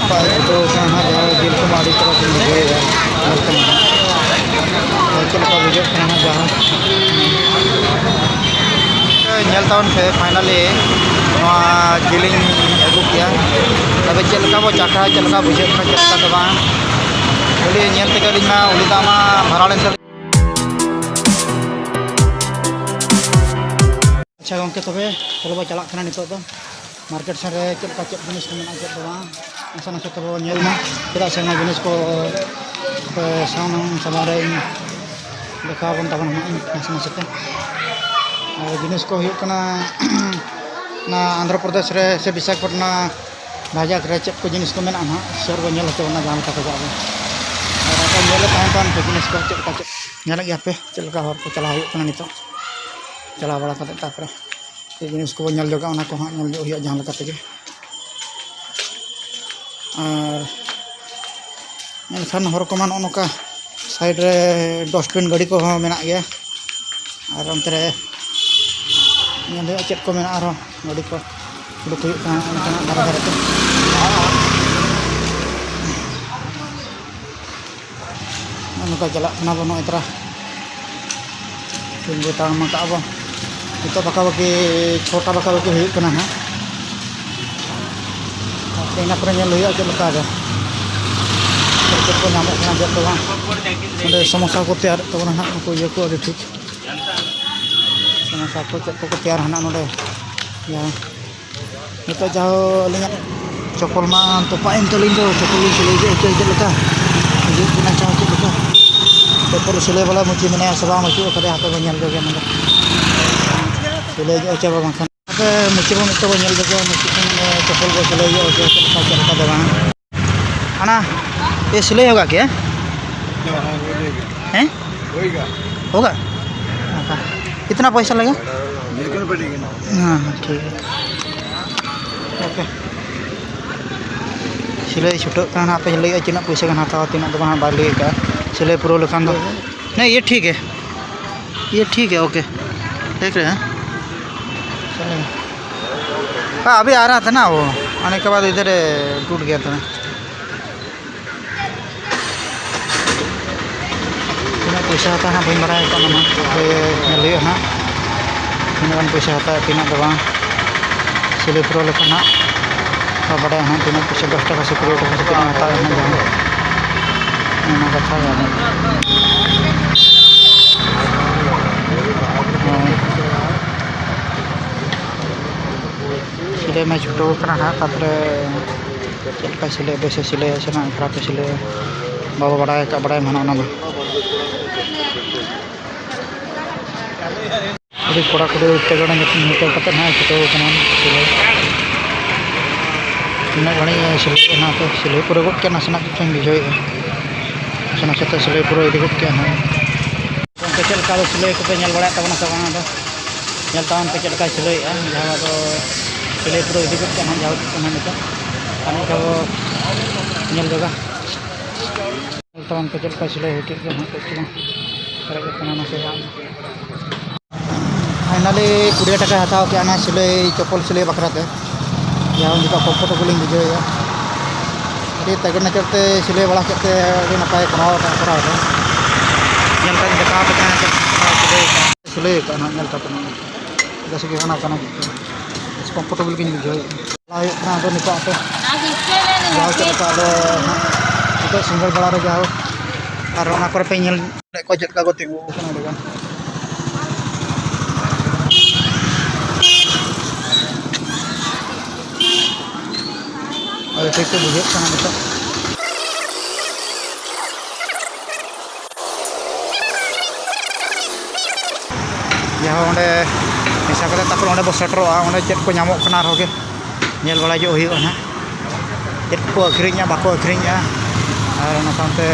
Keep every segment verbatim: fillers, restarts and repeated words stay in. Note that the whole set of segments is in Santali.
ᱪᱷᱩᱴᱟᱹᱣ ᱠᱟᱱᱟ ᱦᱟᱸᱜ, ᱡᱟᱦᱟᱸ ᱡᱤᱞ ᱠᱚᱢᱟ ᱟᱹᱰᱤ ᱪᱚᱨᱚᱠ ᱤᱧ ᱵᱩᱡᱷᱟᱹᱣᱮᱫᱼᱟ᱾ ᱧᱮᱞ ᱛᱮᱢᱟ ᱦᱟᱸᱜ ᱪᱮᱫ ᱞᱮᱠᱟ ᱵᱩᱡᱷᱟᱹᱜ ᱠᱟᱱᱟ ᱦᱟᱸᱜ, ᱡᱟᱦᱟᱸ ᱧᱮᱞ ᱛᱟᱵᱚᱱ ᱯᱮ, finally ᱱᱚᱣᱟ ᱡᱤᱞᱤᱧ ᱟᱹᱜᱩ ᱠᱮᱜᱼᱟ᱾ ᱛᱚᱵᱮ ᱪᱮᱫ ᱞᱮᱠᱟ ᱵᱚ ᱪᱟᱠᱷᱟ, ᱪᱮᱫ ᱞᱮᱠᱟ ᱵᱩᱡᱷᱟᱹᱜ ᱠᱟᱱᱟ, ᱪᱮᱫ ᱞᱮᱠᱟ ᱫᱚ ᱵᱟᱝ, ᱟᱹᱰᱤ ᱧᱮᱞ ᱛᱮᱜᱮ ᱟᱹᱞᱤᱧ ᱢᱟ ᱩᱞᱤ ᱫᱟᱜ ᱢᱟ ᱵᱷᱟᱨᱟᱣ ᱞᱮᱱ ᱛᱟᱹᱞᱤᱧᱟ᱾ ᱟᱪᱪᱷᱟ ᱜᱚᱢᱠᱮ, ᱛᱚᱵᱮ ᱪᱚᱞᱚ ᱵᱚ ᱪᱟᱞᱟᱜ ᱠᱟᱱᱟ ᱱᱤᱛᱚᱜ ᱫᱚ᱾ ᱢᱟᱨᱠᱮᱴ ᱥᱮᱱ ᱨᱮ ᱪᱮᱫ ᱞᱮᱠᱟ ᱪᱮᱫ ᱡᱤᱱᱤᱥ ᱠᱚ ᱢᱮᱱᱟᱜᱼᱟ, ᱪᱮᱫ ᱫᱚ ᱵᱟᱝ, ᱱᱟᱥᱮ ᱱᱟᱥᱮ ᱛᱮᱵᱚ ᱧᱮᱞ ᱢᱟ᱾ ᱪᱮᱫᱟᱜ ᱥᱮ ᱚᱱᱟ ᱡᱤᱱᱤᱥ ᱠᱚ ᱟᱯᱮ ᱥᱟᱢᱟᱝ ᱥᱟᱢᱟᱝ ᱨᱮ ᱤᱧ ᱫᱮᱠᱷᱟᱣ ᱟᱵᱚᱱ ᱛᱟᱵᱚᱱᱟ ᱦᱟᱸᱜ ᱤᱧ ᱱᱟᱥᱮ ᱱᱟᱥᱮ ᱛᱮ᱾ ᱟᱨ ᱡᱤᱱᱤᱥ ᱠᱚ ᱦᱩᱭᱩᱜ ᱠᱟᱱᱟ ᱚᱱᱟ ᱟᱱᱫᱷᱨᱚ ᱯᱨᱚᱫᱮᱥ ᱨᱮ ᱥᱮ ᱵᱤᱥᱟᱠᱷᱟᱯᱟᱴᱱᱟ ᱵᱷᱟᱡᱟᱠ ᱨᱮ ᱪᱮᱫ ᱠᱚ ᱡᱤᱱᱤᱥ ᱠᱚ ᱢᱮᱱᱟᱜᱼᱟ ᱦᱟᱸᱜ, ᱥᱩᱨ ᱵᱚ ᱧᱮᱞ ᱦᱚᱪᱚ ᱵᱚᱱᱟ ᱡᱟᱦᱟᱸ ᱞᱮᱠᱟ ᱛᱮᱜᱮ ᱟᱵᱚ᱾ ᱟᱨ ᱟᱵᱚ ᱧᱮᱞ ᱞᱮ ᱛᱟᱦᱮᱸ ᱠᱟᱱ ᱠᱚ ᱡᱤᱱᱤᱥ ᱠᱚ ᱪᱮᱫ ᱞᱮᱠᱟ ᱪᱮᱫ ᱧᱮᱞᱮᱫ ᱜᱮᱭᱟ ᱯᱮ, ᱪᱮᱫ ᱞᱮᱠᱟ ᱦᱚᱨ ᱠᱚ ᱪᱟᱞᱟᱣ ᱦᱩᱭᱩᱜ ᱠᱟᱱᱟ ᱱᱤᱛᱚᱜ᱾ ᱪᱟᱞᱟᱣ ᱵᱟᱲᱟ ᱠᱟᱛᱮ ᱛᱟᱨᱯᱚᱨᱮ ᱪᱮᱫ ᱡᱤᱱᱤᱥ ᱠᱚᱵᱚᱱ ᱧᱮᱞ ᱡᱚᱝᱟ, ᱚᱱᱟ ᱠᱚᱦᱚᱸ ᱧᱮᱞ ᱡᱚᱝ ᱦᱩᱭᱩᱜᱼᱟ ᱡᱟᱦᱟᱸ ᱞᱮᱠᱟ ᱛᱮᱜᱮ᱾ ᱟᱨ ᱢᱮᱱᱠᱷᱟᱱ ᱦᱚᱨ ᱠᱚᱢᱟ ᱱᱚᱜᱼᱚ ᱱᱚᱝᱠᱟ ᱥᱟᱭᱤᱰ ᱨᱮ ᱰᱟᱥᱴᱵᱤᱱ ᱜᱟᱹᱰᱤ ᱠᱚᱦᱚᱸ ᱢᱮᱱᱟᱜ ᱜᱮᱭᱟ᱾ ᱟᱨ ᱚᱱᱛᱮ ᱨᱮ ᱧᱮᱞ ᱦᱩᱭᱩᱜᱼᱟ ᱪᱮᱫ ᱠᱚ ᱢᱮᱱᱟᱜᱼᱟ, ᱟᱨᱦᱚᱸ ᱜᱟᱹᱰᱤ ᱠᱚ ᱩᱰᱩᱠ ᱦᱩᱭᱩᱜ ᱠᱟᱱᱟ ᱚᱱᱠᱟᱱᱟᱜ ᱫᱷᱟᱨᱮ ᱫᱷᱟᱨᱮ ᱛᱮ᱾ ᱱᱚᱜᱼᱚ ᱱᱚᱝᱠᱟ ᱪᱟᱞᱟᱜ ᱠᱟᱱᱟ ᱵᱚᱱ ᱱᱚᱜᱼᱚᱭ ᱛᱟᱨᱟ᱾ ᱛᱤᱸᱜᱩ ᱛᱟᱲᱟᱢ ᱟᱠᱟᱫ ᱵᱚᱱ᱾ ᱱᱤᱛᱚᱜ ᱵᱟᱠᱟ ᱵᱟᱠᱤ ᱪᱷᱚᱴᱟ ᱵᱟᱠᱟ ᱵᱟᱠᱤ ᱦᱩᱭᱩᱜ ᱠᱟᱱᱟ ᱦᱟᱸᱜ᱾ ᱛᱟᱨᱯᱚᱨᱮ ᱤᱱᱟᱹ ᱯᱚᱨᱮ ᱧᱮᱞ ᱦᱩᱭᱩᱜᱼᱟ ᱪᱮᱫ ᱞᱮᱠᱟ ᱨᱮ ᱪᱮᱫ ᱠᱚ ᱧᱟᱢᱚᱜ ᱠᱟᱱᱟ, ᱪᱮᱫ ᱠᱚ ᱵᱟᱝ᱾ ᱱᱚᱸᱰᱮ ᱥᱚᱢᱳᱥᱟ ᱠᱚ ᱛᱮᱭᱟᱨᱮᱫ ᱛᱟᱵᱚᱱᱟ ᱦᱟᱸᱜ ᱱᱩᱠᱩ ᱤᱭᱟᱹ ᱠᱚ, ᱟᱹᱰᱤ ᱴᱷᱤᱠ᱾ ᱥᱚᱢᱳᱥᱟ ᱠᱚ ᱪᱮᱫ ᱠᱚᱠᱚ ᱛᱮᱭᱟᱨᱟ ᱦᱟᱸᱜ ᱱᱚᱸᱰᱮ᱾ ᱡᱟᱦᱟᱸ ᱱᱤᱛᱚᱜ ᱡᱟᱦᱳ ᱟᱹᱞᱤᱧᱟᱜ ᱪᱚᱯᱚᱞ ᱢᱟ ᱛᱚᱯᱟᱜ ᱮᱱ ᱛᱟᱹᱞᱤᱧ ᱫᱚ, ᱪᱚᱯᱚᱞ ᱞᱤᱧ ᱥᱤᱞᱟᱹᱭ ᱜᱮ ᱦᱚᱪᱚᱭ ᱪᱮᱫ ᱞᱮᱠᱟ ᱦᱤᱡᱩᱜ ᱠᱟᱱᱟ ᱪᱚᱝ ᱪᱮᱫ ᱞᱮᱠᱟ? ᱪᱚᱯᱚᱞ ᱥᱤᱞᱟᱹᱭ ᱵᱟᱞᱟ ᱢᱩᱪᱤ ᱢᱮᱱᱟᱭᱟ ᱥᱮ ᱵᱟᱝ ᱵᱟᱹᱪᱩᱜ ᱟᱠᱟᱫᱮᱭᱟ, ᱦᱟᱯᱮ ᱵᱚᱱ ᱧᱮᱞ ᱧᱚᱜᱮ ᱱᱚᱰᱮ᱾ ᱥᱤᱞᱟᱹᱭ ᱧᱚᱜ ᱦᱚᱪᱚ ᱵᱟᱝᱠᱷᱟᱱ ᱦᱟᱯᱮ ᱢᱩᱪᱤ ᱵᱚᱱ ᱢᱤᱫᱴᱮᱱ ᱵᱚᱱ ᱧᱮᱞ ᱧᱚᱜᱮ, ᱢᱩᱪᱤ ᱠᱷᱚᱱ ᱪᱚᱯᱚᱞ ᱵᱚ ᱥᱤᱞᱟᱹᱭ ᱧᱚᱜ ᱦᱚᱪᱚ ᱪᱮᱫ ᱞᱮᱠᱟ ᱪᱮᱫ ᱞᱮᱠᱟ ᱫᱚ ᱵᱟᱝ᱾ ᱦᱟᱱᱟ ये सिलाई होगा क्या? हाँ, हो जाएगा। हैं? होएगा। होगा? अच्छा। कितना पैसा लगेगा? बिल्कुल पड़ेगा ना। हाँ, हाँ, ठीक है। OK। ᱥᱤᱞᱟᱹᱭ ᱪᱷᱩᱴᱟᱹᱜ ᱠᱟᱱᱟ ᱦᱟᱸᱜ, ᱯᱮ ᱞᱟᱹᱭᱮᱜᱼᱟ ᱛᱤᱱᱟᱹᱜ ᱯᱩᱭᱥᱟᱹ ᱜᱟᱱ ᱦᱟᱛᱟᱣᱟ, ᱛᱤᱱᱟᱹᱜ ᱫᱚ ᱵᱟᱝ ᱵᱟᱭ ᱞᱟᱹᱭ ᱟᱠᱟᱫᱼᱟ᱾ ᱥᱤᱞᱟᱹᱭ ᱯᱩᱨᱟᱹᱣ ᱞᱮᱠᱷᱟᱱ ᱫᱚ, नहीं, ये ठीक है, ये ठीक है, OK, देख रहे हैं। हाँ, अभी आ रहा था ना वो, आने के बाद इधर टूट गया था। ᱛᱤᱱᱟᱹᱜ ᱯᱚᱭᱥᱟ ᱦᱟᱛᱟᱣᱟ ᱦᱟᱸᱜ ᱵᱟᱹᱧ ᱵᱟᱲᱟᱭ ᱟᱠᱟᱫ ᱚᱱᱟ ᱢᱟ, ᱦᱟᱯᱮ ᱧᱮᱞ ᱦᱩᱭᱩᱜᱼᱟ ᱦᱟᱸᱜ᱾ ᱛᱤᱱᱟᱹᱜ ᱜᱟᱱ ᱯᱚᱭᱥᱟ ᱦᱟᱛᱟᱣᱟ, ᱛᱤᱱᱟᱹᱜ ᱫᱚ ᱵᱟᱝ᱾ ᱥᱤᱞᱟᱹᱭ ᱯᱩᱨᱟᱹᱣ ᱞᱮᱠᱷᱟᱱ ᱦᱟᱸᱜ ᱵᱟᱰᱟᱭᱟ ᱦᱟᱸᱜ ᱛᱤᱱᱟᱹᱜ ᱯᱚᱭᱥᱟ, ᱫᱚᱥ ᱴᱟᱠᱟ ᱥᱮ ᱠᱩᱲᱤ ᱴᱟᱠᱟ ᱥᱮ ᱛᱤᱱᱟᱹᱜ ᱦᱟᱛᱟᱣᱟ ᱦᱟᱸᱜ ᱡᱟᱦᱟᱸ᱾ ᱚᱱᱟ ᱠᱟᱛᱷᱟ ᱜᱮ ᱟᱫᱚ᱾ ᱦᱳᱭ᱾ ᱥᱤᱞᱟᱹᱭ ᱢᱟ ᱪᱷᱩᱴᱟᱹᱣ ᱠᱟᱱᱟ ᱦᱟᱸᱜ, ᱛᱟᱯᱚᱨᱮ ᱪᱮᱫ ᱞᱮᱠᱟ ᱥᱤᱞᱟᱹᱭ, ᱵᱮᱥᱮ ᱥᱤᱞᱟᱹᱭᱟ ᱥᱮ ᱱᱟᱜ ᱠᱷᱟᱨᱟᱯᱮ ᱥᱤᱞᱟᱹᱭᱟ, ᱵᱟᱵᱚ ᱵᱟᱲᱟᱭ ᱟᱠᱟᱫ, ᱵᱟᱲᱟᱭ ᱢᱟ ᱱᱟᱜ ᱚᱱᱟ ᱫᱚ᱾ ᱟᱹᱰᱤ ᱠᱚᱲᱟ ᱠᱩᱲᱤ ᱛᱮᱜᱮ ᱚᱸᱰᱮ ᱧᱮᱯᱮᱞ ᱠᱟᱛᱮ ᱦᱟᱸᱜ ᱪᱷᱩᱴᱟᱹᱣ ᱠᱟᱱᱟ ᱥᱤᱞᱟᱹᱭ᱾ ᱛᱤᱱᱟᱹᱜ ᱜᱷᱟᱹᱲᱤᱡ ᱥᱤᱞᱟᱹᱭ ᱮᱱᱟ, ᱛᱚ ᱥᱤᱞᱟᱹᱭ ᱯᱩᱨᱟᱹᱣ ᱜᱚᱫ ᱠᱮᱫ, ᱱᱟᱥᱮᱱᱟᱜ ᱠᱤᱪᱷᱩᱧ ᱵᱩᱡᱷᱟᱹᱣᱮᱫᱼᱟ, ᱱᱟᱥᱮ ᱱᱟᱥᱮ ᱛᱮ ᱥᱤᱞᱟᱹᱭ ᱯᱩᱨᱟᱹᱣ ᱤᱫᱤ ᱜᱚᱫ ᱠᱮᱫᱼᱟ ᱦᱟᱸᱜ᱾ ᱜᱚᱢᱠᱮ, ᱪᱮᱫ ᱞᱮᱠᱟ ᱫᱚ ᱥᱤᱞᱟᱹᱭ ᱠᱚᱯᱮ ᱧᱮᱞ ᱵᱟᱲᱟᱭᱮᱫ ᱛᱟᱵᱚᱱᱟ ᱥᱮ ᱵᱟᱝ? ᱟᱫᱚ ᱧᱮᱞ ᱛᱟᱵᱚᱱ ᱯᱮ ᱪᱮᱫ ᱞᱮᱠᱟᱭ ᱥᱤᱞᱟᱹᱭᱮᱫᱼᱟ, ᱡᱟᱦᱟᱸ ᱫᱚ ᱥᱤᱞᱟᱹᱭ ᱯᱩᱨᱟᱹᱣ ᱤᱫᱤ ᱜᱚᱫ ᱠᱮᱫᱼᱟ ᱦᱟᱸᱜ, ᱡᱟᱦᱟᱸ ᱠᱟᱱᱟ ᱱᱤᱛᱚᱜ᱾ ᱟᱨ ᱢᱤᱫ ᱫᱷᱟᱣ ᱵᱚ ᱧᱮᱞ ᱧᱚᱜᱟ᱾ ᱧᱮᱞ ᱛᱟᱵᱚᱱ ᱯᱮ ᱪᱮᱫ ᱞᱮᱠᱟᱭ ᱥᱤᱞᱟᱹᱭ ᱦᱚᱪᱚᱭᱮᱫ ᱠᱟᱱᱟ ᱦᱟᱸᱜ, ᱠᱟᱹᱡ ᱪᱩᱞᱩᱝ ᱯᱮᱨᱮᱡ ᱟᱠᱟᱱᱟ ᱱᱟᱥᱮ ᱦᱟᱸᱜ᱾ Finally ᱠᱩᱲᱤ ᱴᱟᱠᱟᱭ ᱦᱟᱛᱟᱣ ᱠᱮᱜᱼᱟ ᱚᱱᱟ ᱥᱤᱞᱟᱹᱭ, ᱪᱚᱯᱯᱚᱞ ᱥᱤᱞᱟᱹᱭ ᱵᱟᱠᱷᱨᱟ ᱛᱮ᱾ ᱡᱟᱦᱟᱸ ᱩᱱ ᱡᱚᱠᱷᱚᱱ comfortable ᱤᱧ ᱵᱩᱡᱷᱟᱹᱣᱮᱫᱼᱟ᱾ ᱟᱹᱰᱤ ᱛᱟᱜᱮᱲ ᱱᱟᱪᱟᱲ ᱛᱮ ᱥᱤᱞᱟᱹᱭ ᱵᱟᱲᱟ ᱠᱮᱫ ᱛᱮ ᱟᱹᱰᱤ ᱱᱟᱯᱟᱭ ᱠᱚᱨᱟᱣ ᱠᱟᱜᱼᱟ, ᱠᱚᱨᱟᱣ ᱫᱚ᱾ ᱧᱮᱞ ᱠᱟᱛᱮ ᱫᱮᱠᱷᱟᱣ ᱟᱯᱮ ᱠᱟᱱᱟ ᱪᱮᱫ ᱞᱮᱠᱟ ᱥᱤᱞᱟᱹᱭ ᱠᱟᱜᱼᱟ᱾ ᱥᱤᱞᱟᱹᱭ ᱠᱟᱜᱼᱟ ᱱᱟᱦᱟᱜ, ᱧᱮᱞ ᱛᱟᱯᱮ ᱱᱚᱜᱼᱚᱭ᱾ ᱡᱮᱭᱥᱮ ᱠᱤ ᱚᱱᱟ ᱠᱟᱱᱟ, ᱵᱮᱥ comfortable ᱜᱤᱧ ᱵᱩᱡᱷᱟᱹᱣᱮᱫᱼᱟ᱾ ᱪᱟᱞᱟᱣ ᱦᱩᱭᱩᱜ ᱠᱟᱱᱟ ᱟᱫᱚ ᱱᱤᱛᱚᱜ ᱟᱯᱮ ᱡᱟᱦᱟᱸ ᱪᱮᱫ ᱞᱮᱠᱟ ᱟᱞᱮ ᱱᱤᱛᱚᱜ ᱥᱤᱸᱜᱟᱹᱲ ᱵᱮᱲᱟ ᱨᱮ ᱡᱟᱦᱳᱠ, ᱟᱨ ᱚᱱᱟ ᱠᱚᱨᱮ ᱯᱮ ᱧᱮᱞ ᱠᱚ ᱪᱮᱫ ᱞᱮᱠᱟ ᱠᱚ ᱛᱤᱸᱜᱩ ᱟᱠᱟᱱᱟ ᱟᱹᱰᱤ ᱜᱟᱱ᱾ ᱟᱹᱰᱤ ᱴᱷᱤᱠ ᱠᱚ ᱵᱩᱡᱷᱟᱹᱜ ᱠᱟᱱᱟ ᱱᱤᱛᱚᱜ᱾ ᱡᱟᱦᱟᱸ ᱚᱸᱰᱮ ᱢᱮᱥᱟ ᱠᱟᱛᱮ ᱛᱟᱨᱯᱚᱨ ᱚᱸᱰᱮ ᱵᱚ ᱥᱮᱴᱮᱨᱚᱜᱼᱟ, ᱚᱸᱰᱮ ᱪᱮᱫ ᱠᱚ ᱧᱟᱢᱚᱜ ᱠᱟᱱᱟ ᱟᱨᱦᱚᱸ ᱜᱮ ᱧᱮᱞ ᱵᱟᱲᱟ ᱧᱚᱜ ᱦᱩᱭᱩᱜᱼᱟ ᱱᱟᱦᱟᱜ, ᱪᱮᱫ ᱠᱚ ᱟᱹᱠᱷᱨᱤᱧᱟ ᱵᱟᱠᱚ ᱟᱹᱠᱷᱨᱤᱧᱟ, ᱟᱨ ᱚᱱᱟ ᱥᱟᱶᱛᱮ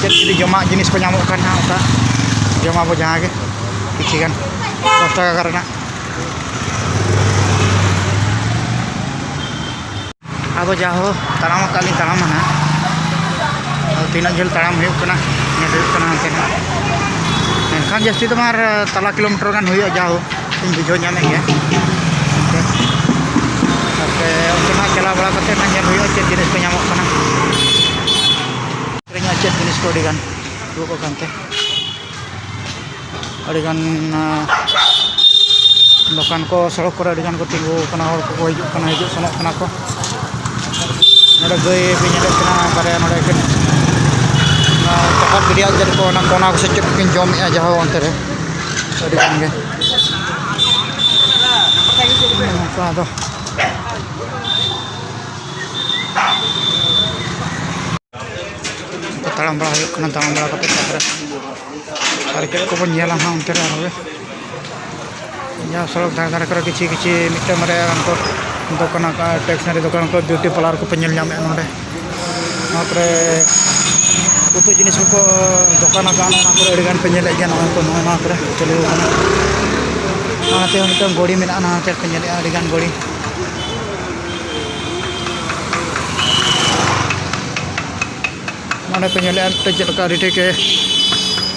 ᱪᱮᱫ ᱡᱩᱫᱤ ᱡᱚᱢᱟᱜ ᱡᱤᱱᱤᱥ ᱠᱚ ᱧᱟᱢᱚᱜ ᱠᱷᱟᱱ ᱱᱟᱦᱟᱜ ᱚᱱᱠᱟ ᱡᱚᱢᱟᱵᱚ ᱡᱟᱦᱟᱸ ᱜᱮ ᱠᱤᱪᱷᱤ ᱜᱟᱱ ᱫᱚᱥ ᱴᱟᱠᱟ ᱨᱮᱱᱟᱜ᱾ ᱟᱫᱚ ᱡᱟᱦᱳ, ᱛᱟᱲᱟᱢ ᱟᱠᱟᱫ ᱞᱤᱧ, ᱛᱟᱲᱟᱢ ᱢᱟ ᱱᱟᱦᱟᱜ᱾ ᱟᱫᱚ ᱛᱤᱱᱟᱹᱜ ᱡᱷᱟᱹᱞ ᱛᱟᱲᱟᱢ ᱦᱩᱭᱩᱜ ᱠᱟᱱᱟ, ᱧᱮᱞ ᱦᱩᱭᱩᱜ ᱠᱟᱱᱟ ᱦᱟᱱᱛᱮ ᱱᱟᱦᱟᱜ᱾ ᱢᱮᱱᱠᱷᱟᱱ ᱡᱟᱹᱥᱛᱤ ᱫᱚ ᱵᱟᱝ, ᱟᱨ ᱛᱟᱞᱟ ᱠᱤᱞᱳᱢᱤᱴᱟᱨ ᱜᱟᱱ ᱦᱩᱭᱩᱜᱼᱟ, ᱡᱟᱦᱳ, ᱤᱧ ᱵᱩᱡᱷᱟᱹᱣ ᱧᱟᱢᱮᱫ ᱜᱮᱭᱟ᱾ ᱟᱨ ᱚᱱᱛᱮ ᱱᱟᱜ ᱪᱟᱞᱟᱣ ᱵᱟᱲᱟ ᱠᱟᱛᱮ ᱱᱟᱜ ᱧᱮᱞ ᱦᱩᱭᱩᱜᱼᱟ ᱪᱮᱫ ᱡᱤᱱᱤᱥ ᱠᱚ ᱧᱟᱢᱚᱜ ᱠᱟᱱᱟ᱾ ᱠᱤᱨᱤᱧᱚᱜᱼᱟ ᱪᱮᱫ ᱡᱤᱱᱤᱥ ᱠᱚ ᱟᱹᱰᱤ ᱜᱟᱱ ᱩᱰᱩᱠᱚᱜ ᱠᱟᱱᱛᱮ᱾ ᱟᱹᱰᱤ ᱜᱟᱱ, ᱟᱸ, ᱫᱚᱠᱟᱱ ᱠᱚ ᱥᱚᱲᱚᱠ ᱠᱚᱨᱮ ᱟᱹᱰᱤ ᱜᱟᱱ ᱠᱚ ᱛᱤᱸᱜᱩ ᱟᱠᱟᱱᱟ, ᱦᱚᱲ ᱠᱚᱠᱚ ᱦᱤᱡᱩᱜ ᱠᱟᱱᱟ, ᱦᱤᱡᱩᱜ ᱥᱮᱱᱚᱜ ᱠᱟᱱᱟ ᱠᱚ᱾ ᱱᱚᱰᱮ ᱜᱟᱹᱭ ᱯᱮ ᱧᱮᱞᱮᱫ ᱠᱟᱱᱟ ᱵᱟᱨᱭᱟ, ᱱᱚᱰᱮ ᱠᱤᱱ, ᱚᱱᱟ ᱪᱟᱯᱟᱫ ᱜᱤᱰᱤᱭᱟᱜ ᱪᱮᱫ ᱠᱚ, ᱚᱱᱟ ᱠᱚ, ᱚᱱᱟ ᱠᱚ ᱥᱮ ᱪᱮᱫ ᱠᱚᱠᱤᱱ ᱡᱚᱢᱮᱫᱼᱟ, ᱡᱟᱦᱳ ᱚᱱᱛᱮ ᱨᱮ ᱟᱹᱰᱤ ᱜᱟᱱ ᱜᱮ᱾ ᱱᱚᱝᱠᱟ ᱟᱫᱚ ᱛᱟᱲᱟᱢ ᱵᱟᱲᱟ ᱦᱩᱭᱩᱜ ᱠᱟᱱᱟ, ᱛᱟᱲᱟᱢ ᱵᱟᱲᱟ ᱠᱟᱛᱮ ᱛᱟᱨᱯᱚᱨᱮ ᱟᱨ ᱪᱮᱫ ᱠᱚᱵᱚᱱ ᱧᱮᱞᱟ ᱦᱟᱸᱜ ᱚᱱᱛᱮ ᱨᱮ ᱟᱨᱦᱚᱸ ᱜᱮ᱾ ᱡᱟᱦᱟᱸ ᱥᱚᱲᱚᱠ ᱫᱷᱟᱨᱮ ᱫᱷᱟᱨᱮ ᱠᱚᱨᱮ ᱠᱤᱪᱷᱤ ᱠᱤᱪᱷᱤ ᱢᱤᱫᱴᱟᱝ ᱵᱟᱨᱭᱟ ᱜᱟᱱ ᱠᱚ ᱫᱚᱠᱟᱱ ᱟᱠᱟᱫ, ᱴᱮᱥᱱᱟᱨᱤ ᱫᱚᱠᱟᱱ ᱠᱚ, ᱵᱤᱭᱩᱴᱤ ᱯᱟᱨᱞᱟᱨ ᱠᱚᱯᱮ ᱧᱮᱞ ᱧᱟᱢᱮᱫᱼᱟ ᱱᱚᱰᱮ᱾ ᱱᱚᱣᱟ ᱠᱚᱨᱮ ᱩᱛᱩ ᱡᱤᱱᱤᱥ ᱠᱚᱠᱚ ᱫᱚᱠᱟᱱ ᱟᱠᱟᱫᱼᱟ, ᱚᱱᱟ ᱠᱚᱨᱮ ᱟᱹᱰᱤ ᱜᱟᱱ ᱯᱮ ᱧᱮᱞᱮᱫ ᱜᱮᱭᱟ, ᱱᱚᱜᱼᱚᱭ ᱛᱚ ᱱᱚᱜᱼᱚᱭ ᱱᱚᱣᱟ ᱠᱚᱨᱮ ᱪᱟᱹᱞᱩ ᱟᱠᱟᱱᱟ᱾ ᱱᱚᱛᱮ ᱦᱚᱸ ᱢᱤᱫᱴᱟᱝ ᱜᱷᱚᱲᱤ ᱢᱮᱱᱟᱜᱼᱟ, ᱱᱚᱣᱟ ᱪᱮᱫ ᱯᱮ ᱧᱮᱞᱮᱫᱼᱟ, ᱟᱹᱰᱤ ᱜᱟᱱ ᱜᱷᱚᱲᱤ᱾ ᱱᱚᱰᱮ ᱯᱮ ᱧᱮᱞᱮᱫᱼᱟ ᱢᱤᱫᱴᱮᱱ ᱪᱮᱫ ᱞᱮᱠᱟ ᱟᱹᱰᱤ ᱴᱷᱤᱠ ᱮ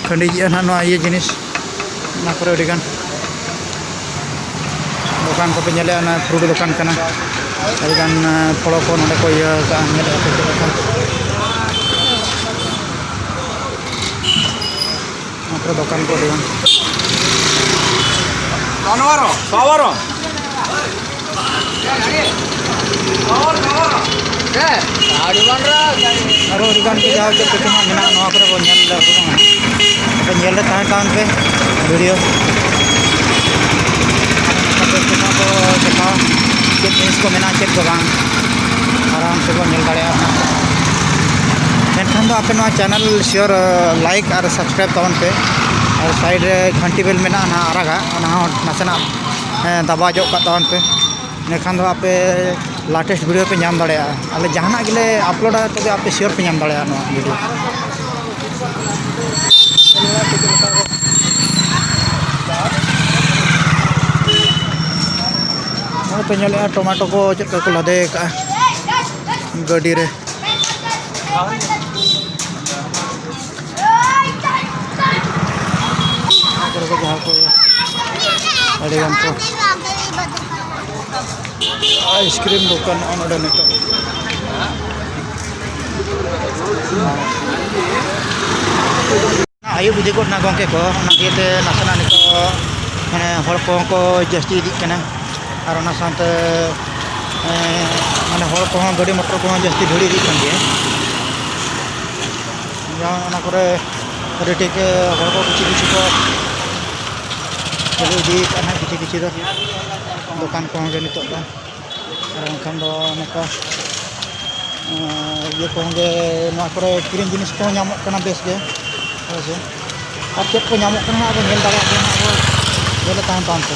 ᱠᱷᱟᱹᱰᱤᱡᱮᱜᱼᱟ ᱱᱟᱦᱟᱜ ᱱᱚᱣᱟ ᱤᱭᱟᱹ ᱡᱤᱱᱤᱥ, ᱚᱱᱟ ᱠᱚᱨᱮ ᱟᱹᱰᱤᱜᱟᱱ ᱫᱚᱠᱟᱱ ᱠᱚᱯᱮ ᱧᱮᱞᱮᱫᱼᱟ, ᱚᱱᱟ ᱯᱷᱨᱩᱴ ᱫᱚᱠᱟᱱ ᱠᱟᱱᱟ᱾ ᱟᱹᱰᱤᱜᱟᱱ, ᱟᱸ, ᱯᱷᱚᱲᱚ ᱠᱚ ᱱᱚᱰᱮ ᱠᱚ ᱤᱭᱟᱹ ᱟᱠᱟᱫᱼᱟ, ᱧᱮᱞᱮᱫᱼᱟ ᱯᱮ ᱪᱮᱫ ᱞᱮᱠᱟ᱾ ᱱᱚᱣᱟ ᱠᱚᱨᱮ ᱫᱚᱠᱟᱱ ᱠᱚ ᱟᱹᱰᱤᱜᱟᱱ᱾ ᱟᱨᱚ ᱟᱹᱰᱤ ᱜᱟᱱ ᱜᱮ ᱡᱟᱦᱟᱸ ᱪᱮᱫ ᱠᱚᱪᱚ ᱦᱟᱸᱜ ᱢᱮᱱᱟᱜᱼᱟ, ᱱᱚᱣᱟ ᱠᱚᱨᱮ ᱵᱚᱱ ᱧᱮᱞ ᱞᱮᱫᱟ ᱥᱮ ᱵᱟᱝ? ᱟᱫᱚ ᱧᱮᱞ ᱨᱮ ᱛᱟᱦᱮᱸ ᱛᱟᱵᱚᱱ ᱯᱮ ᱵᱷᱤᱰᱤᱭᱳ᱾ ᱟᱫᱚ ᱱᱚᱣᱟ ᱠᱚ ᱫᱮᱠᱷᱟᱣᱟ, ᱪᱮᱫ ᱡᱤᱱᱤᱥ ᱠᱚ ᱢᱮᱱᱟᱜᱼᱟ, ᱪᱮᱫ ᱠᱚ ᱵᱟᱝ, ᱟᱨᱟᱢ ᱥᱮ ᱵᱚᱱ ᱧᱮᱞ ᱫᱟᱲᱮᱭᱟᱜᱼᱟ ᱚᱱᱟ ᱠᱚ᱾ ᱢᱮᱱᱠᱷᱟᱱ ᱫᱚ ᱟᱯᱮ ᱱᱚᱣᱟ ᱪᱮᱱᱮᱞ ᱥᱤᱭᱳᱨ, ᱞᱟᱭᱤᱠ ᱟᱨ ᱥᱟᱵᱥᱠᱨᱟᱭᱤᱵ ᱛᱟᱵᱚᱱ ᱯᱮ, ᱟᱨ ᱥᱟᱭᱤᱰ ᱨᱮ ᱜᱷᱟᱱᱴᱤ ᱵᱮᱞ ᱢᱮᱱᱟᱜᱼᱟ ᱱᱟᱦᱟᱜ ᱟᱨᱟᱜᱟᱜ, ᱚᱱᱟ ᱦᱚᱸ ᱱᱟᱥᱮᱱᱟᱜ, ᱦᱮᱸ, ᱫᱟᱵᱟᱣ ᱧᱚᱜ ᱠᱟᱜ ᱛᱟᱵᱚᱱ ᱯᱮ᱾ ᱤᱱᱟᱹᱠᱷᱟᱱ ᱫᱚ ᱟᱯᱮ latest video ᱯᱮ ᱧᱟᱢ ᱫᱟᱲᱮᱭᱟᱜᱼᱟ᱾ ᱟᱞᱮ ᱡᱟᱦᱟᱱᱟᱜ ᱜᱮᱞᱮ ᱟᱯᱞᱳᱰᱟ, ᱛᱚᱵᱮ ᱟᱯᱮ ᱥᱤᱭᱳᱨ ᱯᱮ ᱧᱟᱢ ᱫᱟᱲᱮᱭᱟᱜᱼᱟ ᱱᱚᱣᱟ ᱵᱷᱤᱰᱤᱭᱳ᱾ ᱱᱚᱜᱼᱚᱭ ᱯᱮ ᱧᱮᱞᱮᱫᱼᱟ, ᱴᱚᱢᱮᱴᱳ ᱠᱚ ᱪᱮᱫ ᱞᱮᱠᱟ ᱠᱚ ᱞᱟᱫᱮ ᱟᱠᱟᱫᱼᱟ ᱜᱟᱹᱰᱤ ᱨᱮ᱾ ᱱᱚᱣᱟ ᱠᱚᱨᱮ ᱠᱚ ᱡᱟᱦᱟᱸ ᱠᱚ ᱟᱹᱰᱤ ᱜᱟᱱ ᱠᱚ ᱟᱭᱤᱥᱠᱨᱤᱢ ᱫᱚᱠᱟᱱ ᱱᱚᱜᱼᱚ ᱱᱚᱰᱮ ᱱᱤᱛᱚᱜ ᱟᱹᱭᱩᱵ ᱤᱫᱤ ᱜᱚᱫ ᱮᱱᱟ ᱜᱚᱢᱠᱮ ᱠᱚ, ᱚᱱᱟ ᱤᱭᱟᱹᱛᱮ ᱱᱟᱥᱮᱱᱟᱜ ᱱᱤᱛᱚᱜ ᱢᱟᱱᱮ ᱦᱚᱲ ᱠᱚᱦᱚᱸ ᱠᱚ ᱡᱟᱹᱥᱛᱤ ᱤᱫᱤᱜ ᱠᱟᱱᱟ᱾ ᱟᱨ ᱚᱱᱟ ᱥᱟᱶᱛᱮ ᱮᱸ, ᱢᱟᱱᱮ ᱦᱚᱲ ᱠᱚᱦᱚᱸ, ᱜᱟᱹᱰᱤ ᱢᱚᱴᱚᱨ ᱠᱚᱦᱚᱸ ᱡᱟᱹᱥᱛᱤ ᱵᱷᱤᱲ ᱤᱫᱤᱜ ᱠᱟᱱ ᱜᱮᱭᱟ᱾ ᱡᱟᱦᱟᱸ ᱚᱱᱟ ᱠᱚᱨᱮ ᱟᱹᱰᱤ ᱴᱷᱤᱠ ᱦᱚᱲ ᱠᱚ ᱠᱤᱪᱷᱩ ᱠᱤᱪᱷᱩ ᱠᱚ ᱪᱟᱹᱞᱩ ᱤᱫᱤᱭᱮᱫ ᱠᱟᱱᱟ, ᱠᱤᱪᱷᱩ ᱠᱤᱪᱷᱩ ᱫᱚ ᱫᱚᱠᱟᱱ ᱠᱚᱦᱚᱸ ᱜᱮ ᱱᱤᱛᱚᱜ ᱫᱚ᱾ ᱟᱨ ᱵᱟᱝᱠᱷᱟᱱ ᱫᱚ ᱱᱚᱝᱠᱟ, ᱮᱸ, ᱤᱭᱟᱹ ᱠᱚᱦᱚᱸ ᱜᱮ, ᱱᱚᱣᱟ ᱠᱚᱨᱮ ᱠᱤᱨᱤᱧ ᱡᱤᱱᱤᱥ ᱠᱚᱦᱚᱸ ᱧᱟᱢᱚᱜ ᱠᱟᱱᱟ ᱵᱮᱥ ᱜᱮ, ᱦᱳᱭ ᱥᱮ᱾ ᱟᱨ ᱪᱮᱫ ᱠᱚ ᱧᱟᱢᱚᱜ ᱠᱟᱱᱟ ᱦᱟᱸᱜ ᱵᱚᱱ ᱧᱮᱞ ᱫᱟᱲᱮᱭᱟᱜ ᱜᱮᱭᱟ ᱦᱟᱸᱜ ᱟᱵᱚ᱾ ᱧᱮᱞ ᱛᱟᱦᱮᱱ ᱛᱟᱢ ᱥᱮ᱾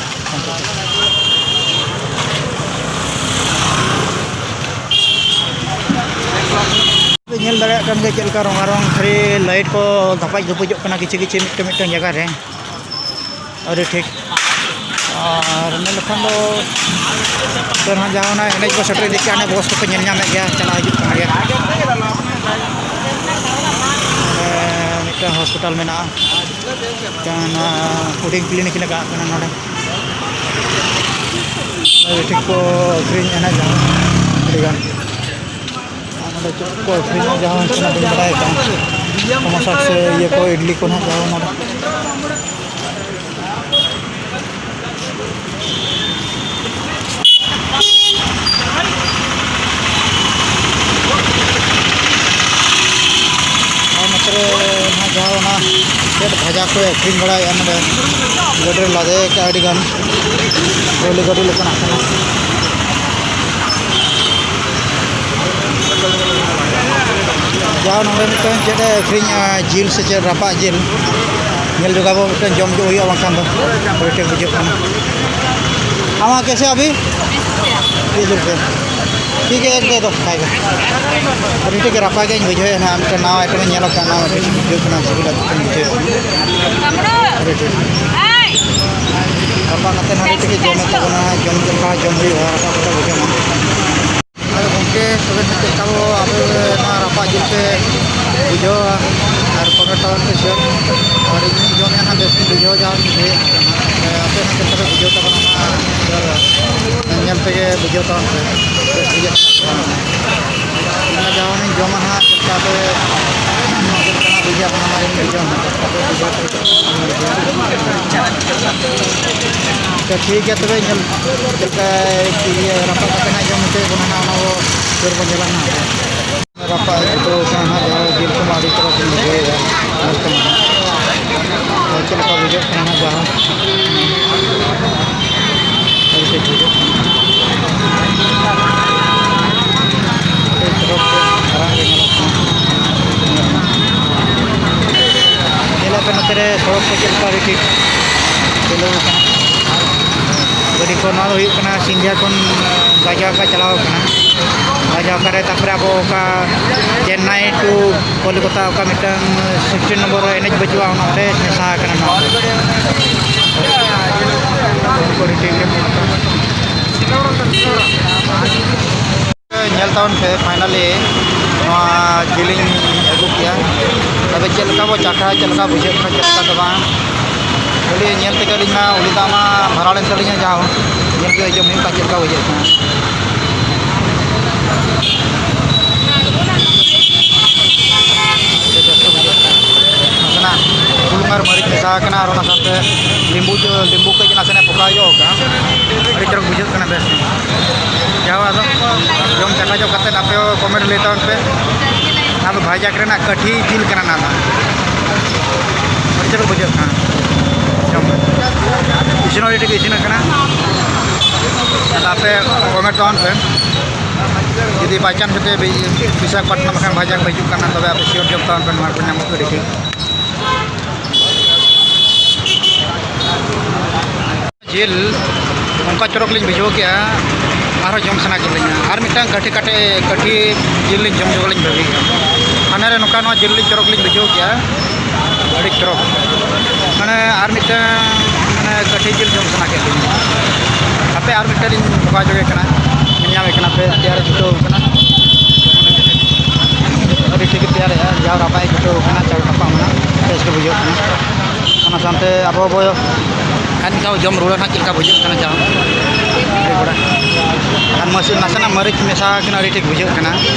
ᱧᱮᱞ ᱫᱟᱲᱮᱭᱟᱜ ᱠᱟᱱ ᱜᱮᱭᱟ ᱪᱮᱫ ᱞᱮᱠᱟ ᱨᱚᱝᱜᱟᱨᱚᱝ ᱠᱷᱟᱹᱞᱤ ᱞᱟᱭᱤᱴ ᱠᱚ ᱫᱷᱟᱯᱟᱡ ᱫᱷᱩᱯᱩᱡᱚᱜ ᱠᱟᱱᱟ ᱠᱤᱪᱷᱩ ᱠᱤᱪᱷᱩ ᱢᱤᱫᱴᱟᱝ ᱢᱤᱫᱴᱟᱝ ᱡᱟᱭᱜᱟ ᱨᱮ᱾ ᱟᱹᱰᱤ ᱴᱷᱤᱠ᱾ ᱟᱨ ᱢᱮᱱ ᱞᱮᱠᱷᱟᱱ ᱫᱚ ᱱᱤᱛᱚᱜ ᱱᱟᱦᱟᱜ ᱡᱟᱦᱟᱸ ᱚᱱᱟ ᱮᱱᱮᱡ ᱠᱚ ᱥᱮᱴᱮᱨ ᱤᱫᱤᱜ ᱠᱟᱱᱟ, ᱵᱚᱥ ᱠᱚᱯᱮ ᱧᱮᱞ ᱧᱟᱢᱮᱫ ᱜᱮᱭᱟ, ᱪᱟᱞᱟᱣ ᱦᱤᱡᱩᱜ ᱠᱟᱱ ᱜᱮᱭᱟ᱾ ᱱᱚᱰᱮ ᱢᱤᱫᱴᱟᱝ ᱦᱚᱥᱯᱤᱴᱟᱞ ᱢᱮᱱᱟᱜᱼᱟ, ᱢᱤᱫᱴᱟᱝ ᱚᱱᱟ ᱦᱩᱰᱤᱧ ᱠᱞᱤᱱᱤᱠ ᱞᱮᱠᱟ ᱠᱟᱱᱟ ᱱᱚᱰᱮ᱾ ᱟᱹᱰᱤ ᱴᱷᱤᱠ ᱠᱚ ᱟᱹᱠᱷᱨᱤᱧᱮᱫᱼᱟ ᱱᱟᱦᱟᱜ ᱡᱟᱦᱟᱸ ᱟᱹᱰᱤᱜᱟᱱ᱾ ᱟᱨ ᱱᱚᱰᱮ ᱪᱮᱫ ᱠᱚ ᱟᱹᱠᱷᱨᱤᱧᱟ ᱡᱟᱦᱟᱸ ᱚᱱᱠᱟᱱᱟᱜ ᱵᱟᱹᱧ ᱵᱟᱲᱟᱭ ᱠᱟᱱᱟ᱾ ᱥᱚᱢᱳᱥᱟ ᱥᱮ ᱤᱭᱟᱹ ᱠᱚ, ᱤᱰᱞᱤ ᱠᱚ ᱱᱟᱦᱟᱜ ᱡᱟᱦᱟᱸ ᱱᱚᱰᱮ᱾ ᱟᱨ ᱱᱚᱛᱮ ᱨᱮ ᱱᱟᱦᱟᱜ ᱡᱟᱦᱟᱸ ᱚᱱᱟ ᱪᱮᱫ ᱵᱷᱟᱡᱟ ᱠᱚ ᱟᱹᱠᱷᱨᱤᱧ ᱵᱟᱲᱟᱭᱮᱫᱼᱟ ᱱᱚᱰᱮ, ᱜᱟᱹᱰᱤ ᱨᱮ ᱞᱟᱫᱮ ᱟᱠᱟᱫ ᱟᱹᱰᱤᱜᱟᱱ, ᱴᱨᱚᱞᱤ ᱜᱟᱹᱰᱤ ᱞᱮᱠᱟᱱᱟᱜ ᱠᱟᱱᱟ᱾ ᱡᱟᱣ ᱱᱚᱰᱮ ᱢᱤᱫᱴᱟᱝ ᱪᱮᱫ ᱮ ᱟᱹᱠᱷᱨᱤᱧᱟ, ᱡᱤᱞ ᱥᱮ ᱪᱮᱫ ᱨᱟᱯᱟᱜ ᱡᱤᱞ, ᱧᱮᱞ ᱡᱚᱜᱟᱵᱚ ᱢᱤᱫᱴᱟᱝ ᱡᱚᱢ ᱡᱚᱜ ᱦᱩᱭᱩᱜᱼᱟ, ᱵᱟᱝᱠᱷᱟᱱ ᱫᱚ ᱟᱹᱰᱤ ᱴᱷᱤᱠ ᱵᱩᱡᱷᱟᱹᱜ ᱠᱟᱱᱟ᱾ ᱟᱢᱟᱜ ᱠᱮᱥᱮ ᱟᱵᱷᱤ? ᱵᱤᱥ ᱨᱩᱯᱤᱭᱟ᱾ ᱴᱷᱤᱠ ᱜᱮᱭᱟ, ᱮᱠ ᱫᱮ ᱫᱚ, ᱠᱷᱟᱭᱮᱜᱟ᱾ ᱟᱹᱰᱤ ᱴᱷᱤᱠ ᱜᱮ ᱨᱟᱯᱟᱜ ᱜᱮᱧ ᱵᱩᱡᱷᱟᱹᱣᱮᱫ ᱱᱟᱦᱟᱜ, ᱢᱤᱫᱴᱟᱝ ᱱᱟᱣᱟ ᱟᱭᱴᱮᱢ ᱤᱧ ᱧᱮᱞ ᱟᱠᱟᱫ, ᱱᱟᱣᱟ ᱟᱹᱰᱤ ᱴᱷᱤᱠ ᱵᱩᱡᱷᱟᱹᱜ ᱠᱟᱱᱟ, ᱥᱤᱵᱤᱞᱟ ᱪᱮᱫ ᱪᱚᱧ ᱵᱩᱡᱷᱟᱹᱣᱮᱫ᱾ ᱟᱹᱰᱤ ᱴᱷᱤᱠ᱾ ᱨᱟᱯᱟᱜ ᱠᱟᱛᱮ ᱱᱚᱰᱮ ᱴᱷᱤᱠ ᱡᱚᱢᱮᱫ ᱛᱟᱵᱚᱱᱟ, ᱡᱚᱢ ᱪᱮᱫ ᱞᱮᱠᱟ ᱡᱚᱢ ᱦᱩᱭᱩᱜᱼᱟ, ᱨᱟᱯᱟᱜ ᱠᱟᱛᱮ ᱵᱩᱡᱷᱟᱹᱣ ᱧᱟᱢᱚᱜ ᱠᱟᱱᱟ᱾ ᱟᱫᱚ ᱜᱚᱢᱠᱮ, ᱛᱚᱵᱮ ᱪᱮᱫ ᱞᱮᱠᱟ ᱵᱚ ᱟᱯᱮ ᱱᱚᱣᱟ ᱨᱟᱯᱟᱜ ᱡᱤᱞ ᱯᱮ ᱵᱩᱡᱷᱟᱹᱣᱟ? ᱟᱨ comment ᱛᱟᱵᱚᱱ ᱯᱮ, share᱾ ᱟᱨ ᱤᱧ ᱡᱚᱢᱮᱫᱼᱟ ᱱᱟᱦᱟᱜ, ᱵᱮᱥ ᱤᱧ ᱵᱩᱡᱷᱟᱹᱣᱟ, ᱡᱟᱦᱟᱸ ᱤᱧ ᱞᱟᱹᱭᱮᱫ ᱠᱟᱱᱟ᱾ ᱟᱯᱮ ᱦᱚᱸ ᱪᱮᱫ ᱞᱮᱠᱟ ᱯᱮ ᱵᱩᱡᱷᱟᱹᱣ ᱛᱟᱵᱚᱱᱟ ᱚᱱᱟ ᱧᱮᱞ ᱛᱮᱜᱮ ᱵᱩᱡᱷᱟᱹᱣ ᱛᱟᱵᱚᱱ ᱯᱮ, ᱵᱮᱥ ᱵᱩᱡᱷᱟᱹᱜ ᱠᱟᱱᱟ ᱥᱮ ᱵᱟᱝ᱾ ᱤᱧ ᱢᱟ ᱡᱟᱣ ᱦᱚᱸᱧ ᱡᱚᱢᱟ ᱦᱟᱸᱜ, ᱪᱮᱫ ᱞᱮᱠᱟ ᱯᱮ, ᱪᱮᱫ ᱞᱮᱠᱟᱱᱟᱜ ᱵᱩᱡᱷᱟᱹᱜᱼᱟ, ᱚᱱᱟ ᱢᱟ ᱤᱧ ᱵᱩᱡᱷᱟᱹᱣ ᱦᱟᱸᱜ, ᱪᱮᱫ ᱞᱮᱠᱟ ᱯᱮ ᱵᱩᱡᱷᱟᱹᱣᱟ᱾ ᱟᱪᱪᱷᱟ, ᱴᱷᱤᱠ ᱜᱮᱭᱟ ᱛᱚᱵᱮ, ᱧᱮᱞ ᱪᱮᱫ ᱞᱮᱠᱟ ᱤᱭᱟᱹ ᱨᱟᱯᱟᱜ ᱠᱟᱛᱮ ᱦᱟᱸᱜ ᱡᱚᱢ ᱦᱚᱪᱚᱭᱮᱫ ᱵᱚᱱᱟ ᱦᱟᱸᱜ, ᱚᱱᱟ ᱠᱚ ᱥᱩᱨ ᱵᱚᱱ ᱧᱮᱞᱟ ᱦᱟᱸᱜ᱾ ᱨᱟᱯᱟᱜ ᱮ ᱪᱷᱩᱴᱟᱹᱣ ᱠᱟᱱᱟ ᱦᱟᱸᱜ, ᱡᱟᱦᱟᱸ ᱡᱤᱞ ᱠᱚᱢᱟ ᱟᱹᱰᱤ ᱪᱚᱨᱚᱠ ᱵᱚᱱ ᱵᱩᱡᱷᱟᱹᱣᱮᱫᱼᱟ᱾ ᱧᱮᱞ ᱛᱮᱢᱟ ᱦᱟᱸᱜ ᱪᱮᱫ ᱞᱮᱠᱟ ᱵᱩᱡᱷᱟᱹᱜ ᱠᱟᱱᱟ ᱦᱟᱸᱜ, ᱡᱟᱦᱟᱸ ᱟᱹᱰᱤ ᱛᱮᱫ ᱵᱩᱡᱷᱟᱹᱜ ᱠᱟᱱᱟ᱾ ᱟᱹᱰᱤ ᱪᱚᱨᱚᱠ ᱜᱮ ᱟᱨᱟᱜ ᱜᱮ ᱧᱮᱞᱚᱜ ᱠᱟᱱᱟ᱾ ᱧᱮᱞᱮᱫ ᱯᱮ ᱱᱚᱛᱮ ᱨᱮ ᱥᱚᱲᱚᱠ ᱠᱚ ᱪᱮᱫ ᱞᱮᱠᱟ ᱟᱹᱰᱤ ᱴᱷᱤᱠ ᱪᱟᱹᱞᱩ ᱟᱠᱟᱱᱟ᱾ ᱜᱟᱹᱰᱤ ᱠᱚ, ᱱᱚᱣᱟ ᱫᱚ ᱦᱩᱭᱩᱜ ᱠᱟᱱᱟ ᱥᱤᱸᱫᱷᱤᱭᱟ ᱠᱷᱚᱱ ᱵᱟᱡᱟᱣ ᱠᱟ ᱪᱟᱞᱟᱣ ᱠᱟᱱᱟ᱾ ᱵᱟᱡᱟᱣ ᱠᱟᱨᱮ ᱛᱟᱨᱯᱚᱨᱮ ᱟᱵᱚ ᱚᱠᱟ ᱪᱮᱱᱱᱟᱭ to ᱠᱚᱞᱤᱠᱚᱛᱟ ᱚᱠᱟ ᱢᱤᱫᱴᱟᱝ ᱥᱤᱠᱥᱴᱤᱱ ᱱᱚᱢᱵᱚᱨ ᱮᱱ ᱮᱭᱤᱪ ᱵᱟᱹᱪᱩᱜᱼᱟ, ᱚᱱᱟ ᱚᱸᱰᱮ ᱢᱮᱥᱟ ᱟᱠᱟᱱᱟ ᱱᱚᱣᱟ ᱫᱚ᱾ ᱧᱮᱞ ᱛᱟᱵᱚᱱ ᱯᱮ, finally ᱱᱚᱣᱟ ᱡᱤᱞᱤᱧ ᱟᱹᱜᱩ ᱠᱮᱜᱼᱟ᱾ ᱟᱫᱚ ᱪᱮᱫ ᱞᱮᱠᱟ ᱵᱚ ᱪᱟᱠᱷᱟ, ᱪᱮᱫ ᱞᱮᱠᱟ ᱵᱩᱡᱷᱟᱹᱜ ᱠᱟᱱᱟ, ᱪᱮᱫ ᱞᱮᱠᱟ ᱫᱚ ᱵᱟᱝ᱾ ᱠᱷᱟᱹᱞᱤ ᱧᱮᱞ ᱛᱮᱜᱮ ᱟᱹᱞᱤᱧ ᱢᱟ ᱩᱞᱤ ᱫᱟᱜ ᱢᱟ ᱵᱷᱟᱨᱟᱣ ᱞᱮᱱ ᱛᱟᱹᱞᱤᱧᱟ, ᱡᱟᱦᱟᱸ ᱧᱮᱞ ᱛᱮ ᱡᱚᱢ ᱦᱩᱭᱩᱜ ᱠᱟᱱᱟ, ᱪᱮᱫ ᱞᱮᱠᱟ ᱵᱩᱡᱷᱟᱹᱜ ᱠᱟᱱᱟ᱾ ᱟᱹᱰᱤ ᱵᱮᱥ ᱜᱮ ᱵᱩᱡᱷᱟᱹᱜ ᱠᱟᱱᱟ᱾ ᱱᱟᱥᱮᱱᱟᱜ ᱵᱩᱞᱩᱝ ᱟᱨ ᱢᱟᱹᱨᱤᱪ ᱢᱮᱥᱟ ᱟᱠᱟᱱᱟ ᱟᱨ ᱚᱱᱟ ᱥᱟᱶᱛᱮ ᱞᱤᱢᱵᱩ ᱡᱚ-, ᱞᱤᱢᱵᱩ ᱠᱟᱹᱡ ᱱᱟᱥᱮᱱᱟᱜ ᱯᱚᱠᱟ ᱧᱚᱜ ᱟᱠᱟᱱᱟ᱾ ᱟᱹᱰᱤ ᱪᱚᱨᱚᱠ ᱵᱩᱡᱷᱟᱹᱜ ᱠᱟᱱᱟ ᱵᱮᱥ ᱜᱮ᱾ ᱡᱟᱦᱟᱸ ᱟᱫᱚ ᱡᱚᱢ ᱪᱟᱠᱷᱟ ᱧᱚᱜ ᱠᱟᱛᱮᱫ ᱟᱯᱮ ᱦᱚᱸ comment ᱨᱮ ᱞᱟᱹᱭ ᱛᱟᱵᱚᱱ ᱯᱮ᱾ ᱚᱱᱟ ᱫᱚ ᱵᱷᱟᱡᱟᱠ ᱨᱮᱱᱟᱜ ᱠᱟᱹᱴᱷᱤ ᱡᱤᱞ ᱠᱟᱱᱟ ᱚᱱᱟ ᱫᱚ᱾ ᱟᱹᱰᱤ ᱪᱚᱨᱚᱠ ᱵᱩᱡᱷᱟᱹᱜ ᱠᱟᱱᱟ ᱡᱚᱢ ᱨᱮ᱾ ᱤᱥᱤᱱ ᱦᱚᱸ ᱟᱹᱰᱤ ᱴᱷᱤᱠ ᱤᱥᱤᱱ ᱟᱠᱟᱱᱟ᱾ ᱟᱫᱚ ᱟᱯᱮ comment ᱛᱟᱵᱚᱱ ᱯᱮ᱾ ᱡᱩᱫᱤ by chance ᱡᱩᱫᱤ ᱵᱤ-, ᱵᱤᱥᱟᱠᱷᱟᱯᱟᱴᱱᱟᱢ ᱵᱟᱠᱷᱟᱱ ᱵᱷᱟᱡᱟᱠ ᱯᱮ ᱦᱤᱡᱩᱜ ᱠᱟᱱᱟ, ᱛᱚᱵᱮ ᱟᱯᱮ sure ᱡᱚᱢ ᱛᱟᱵᱚᱱ ᱯᱮ, ᱱᱚᱣᱟ ᱠᱚ ᱧᱟᱢᱚᱜ ᱟᱹᱰᱤ ᱴᱷᱤᱠ᱾ ᱡᱤᱞ ᱚᱱᱠᱟ ᱪᱚᱨᱚᱠ ᱞᱤᱧ ᱵᱩᱡᱷᱟᱹᱣ ᱠᱮᱜᱼᱟ, ᱟᱨᱦᱚᱸ ᱡᱚᱢ ᱥᱟᱱᱟ ᱠᱮᱫ ᱞᱤᱧᱟ᱾ ᱟᱨ ᱢᱤᱫᱴᱟᱝ ᱠᱟᱹᱴᱷᱤ ᱠᱟᱹᱴᱷᱤ, ᱠᱟᱹᱴᱷᱤ ᱡᱤᱞ ᱞᱤᱧ ᱡᱚᱢ ᱡᱚᱝ ᱞᱤᱧ ᱵᱷᱟᱹᱵᱤᱭᱮᱜᱼᱟ᱾ ᱦᱟᱱᱟ ᱨᱮ ᱱᱚᱝᱠᱟ ᱱᱚᱣᱟ ᱡᱤᱞ ᱞᱤᱧ ᱪᱚᱨᱚᱠ ᱞᱤᱧ ᱵᱩᱡᱷᱟᱹᱣ ᱠᱮᱜᱼᱟ, ᱟᱹᱰᱤ ᱪᱚᱨᱚᱠ᱾ ᱢᱟᱱᱮ ᱟᱨ ᱢᱤᱫᱴᱟᱝ, ᱢᱟᱱᱮ ᱠᱟᱹᱴᱷᱤ ᱡᱤᱞ ᱡᱚᱢ ᱥᱟᱱᱟ ᱠᱮᱫ ᱞᱤᱧᱟ᱾ ᱦᱟᱯᱮ ᱟᱨ ᱢᱤᱫᱴᱟᱝ ᱞᱤᱧ ᱵᱚᱠᱟ ᱡᱚᱜᱮ ᱠᱟᱱᱟ, ᱧᱮᱞ ᱧᱟᱢᱮ ᱠᱟᱱᱟ ᱯᱮ, ᱛᱮᱭᱟᱨ ᱪᱷᱩᱴᱟᱹᱣ ᱠᱟᱱᱟ᱾ ᱟᱹᱰᱤ ᱴᱷᱤᱠ ᱮ ᱛᱮᱭᱟᱨᱮᱜᱼᱟ, ᱡᱟᱦᱟᱸ ᱨᱟᱯᱟᱜ ᱮ ᱪᱷᱩᱴᱟᱹᱣ ᱠᱟᱱᱟ, ᱪᱟᱞ ᱨᱟᱯᱟᱜ ᱢᱮᱱᱟᱜᱼᱟ, ᱵᱮᱥ ᱜᱮ ᱵᱩᱡᱷᱟᱹᱜ ᱠᱟᱱᱟ᱾ ᱚᱱᱟ ᱥᱟᱶᱛᱮ ᱟᱵᱚ ᱵᱚ ᱟᱨ ᱢᱤᱫ ᱫᱷᱟᱣ ᱡᱚᱢ ᱨᱩᱣᱟᱹᱲᱟ ᱱᱟᱦᱟᱜ ᱪᱮᱫ ᱞᱮᱠᱟ ᱵᱩᱡᱷᱟᱹᱜ ᱠᱟᱱᱟ ᱪᱟ᱾ ᱟᱹᱰᱤ ᱵᱚᱲᱟ᱾ ᱟᱨ ᱢᱟᱥᱮ ᱱᱟᱥᱮᱱᱟᱜ ᱢᱟᱹᱨᱤᱪ ᱢᱮᱥᱟ ᱟᱠᱟᱱᱟ, ᱟᱹᱰᱤ ᱴᱷᱤᱠ ᱵᱩᱡᱷᱟᱹᱜ ᱠᱟᱱᱟ᱾